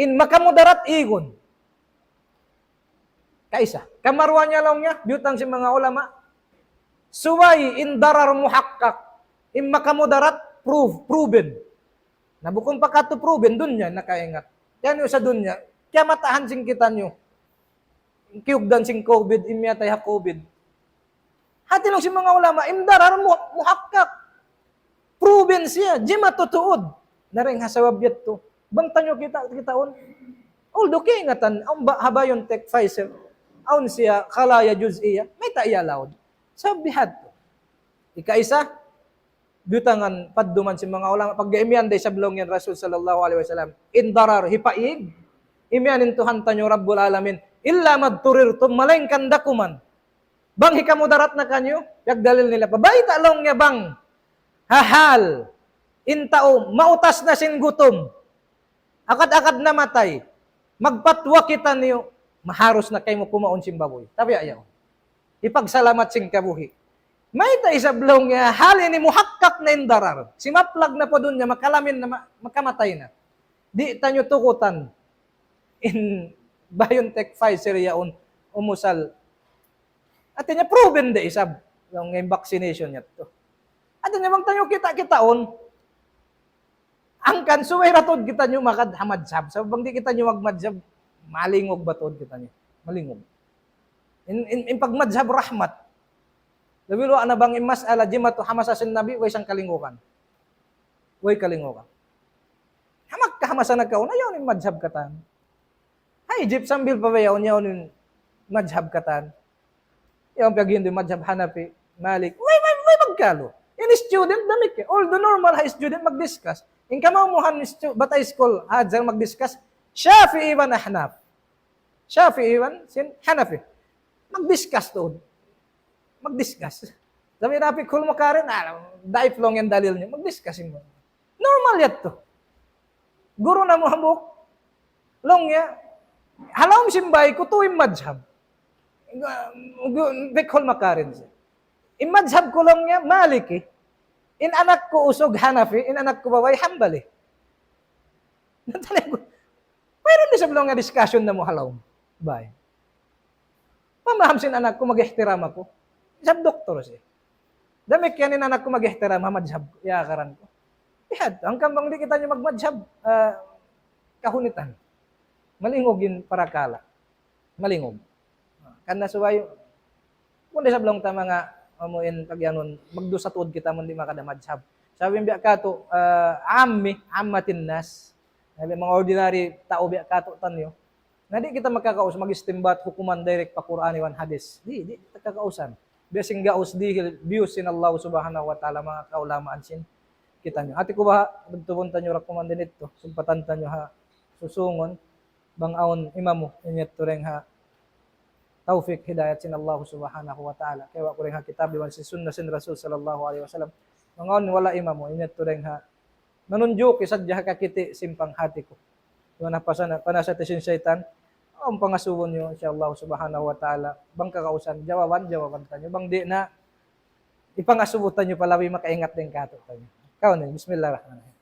In makamudarat igun. Kaisa. Kamaruwa niya laung niya, biyutang sin manga ulama. Subay in darar muhakkak. In makamudarat prove, proven. Na bukun pa katu' proven, dunya nakaingat. Yan in sa dunya. Kiyamatahan sin kitaniyu. Kiyugdan sin COVID, in miyatay ha COVID. Hati laung sin manga ulama, in darar mu-, muhakkak. Proven siya, jimatu tuud. Na dayng ha sabab yadtu. Bang taniyu kita, kitaun. Although kiyaingatan, awn ba, ha BioNTech, Pfizer, awn siya khalaya juz'iyya, mayta' iyalaud. Sabab biya' hādtu. Ikaisa, butangan padduman sin manga ulama, pagga imiyan da isab laung in Rasul sallallahu alayhi wasallam. In darar, hipaig, imiyan in Tuhan taniyu Rabbul Alamin. إلا ما اضطررتم, malaingkan dakuman. Bang hikamudarat na kaniyu, piyagdalil nila pa. Bayta' laung niya bang, ha hal, in tau, mautas na sin gutum. Agad-agad namatay. Magpatwa kitaniyu, maharus na kaymu kumaun sin babuy. Tabi' ayaw. Hipagsalamat sin kabuhi'. Mayta' isab laung niya, hal ini muhakkak na in darar. Simaplag na pa dunya, makalamin na ma-, makamatay na. Di' taniyu tukutan. In BioNTech Pfizer yaun, umusal. Hati niya proven da isab. Laung niya in vaccination niya tu. Hati niya bang taniyu kita-kitaun. Hangkan subay da tuud kitaniyu magad ha madhab. Sabab bang di' kitaniyu magmadhab, malingug ba tuud kitaniyu. Malingug. In, in, in pagmadhab rahmat. Labi luwa na bang in mas'ala jimatu ha masa sin Nabi, way siyang kalingugan. Way kalingugan. Ha Makkah ha masa nakauna, yaun in madhab katan. Ha Egypt sambil pa ba yaun, yaun in madhab katan. Yaun piyaghindu' madhab Hanafi, Malik. Way, way, way magkalu. In student damikkiyan. Although normal ha student mag-discuss. In kamumuhan stu-, bata' iskul, hadja mag-discuss, Shafi'i iban Ahnaf. Shafi'i iban sin Hanafi. Mag-discuss tuud. Mag-discuss. Sabi na, Fiqhul Makarim, ah, daif laung yan dalil niya. Mag-discuss in. Normal yadtu. Guru namu' hambuuk, laung niya, ha lawm sin bāy ku tū in madhhab. Gu-, gu-, Fiqhul Makarim siya. In madhhab ku laung niya, Maliki. In anak ku usug Hanafi, in anak ku babai Hanbali. Nagtanya ku, mayta' di' isab laung niya discussion namu' ha lawm bāy. Pamaham sin anak ku, mag-ihtiram aku. Isab doktor siya. Damikkiyan in anak ku mag-ihtiram ha madhhab ku, iyakaran ku. Bihadtu, hangkan bang di' kitaniyu magmadhhab, ah, kahunitan. Malingug in parakala'. Malingug. Karna' subay, kunu' isab laung ta manga, amu in pagyanun, magdusa tuud kita amun di' makada madhhab. Sabab in biya' katu', ah, ammi, ammatin nas. Na biya' manga ordinary tau biya' katu' taniyu. Na di' kita makakaus mag-istinbat hukuman direct pa Qur'an iban hadith. Di', di' kita kakausan. Biya' sin gaus dihil, biyus sin Allah Subhanahu wa Ta'ala, manga kaulamaan sin kitaniyu. Hati ku baha', tubtubun taniyu ra kuman ditu, sumpatan taniyu ha susungun, bang awn imamu, in yadtu dayng ha tawfik hidayat sin Allah Subhanahu wa Ta'ala. Kiyawaa ku dayng ha kitab iban sin sunnah sin Rasul sallallahu alayhi wasallam. Bang awn wala' imamu, in yadtu dayng ha nanunjuki sadja ha kakiti' sin panghati ku. Iban ha pasana-, panasati sin saytan, awn pangasubu niyu, insya Allah Subhanahu wa Ta'ala. Bang kakausan, jawaban, jawaban taniyu. Bang di' na, ipangasubu taniyu pa labi makaingat dayn kātu'niyu. Kaw ni, Bismillahirrahmanirrahim.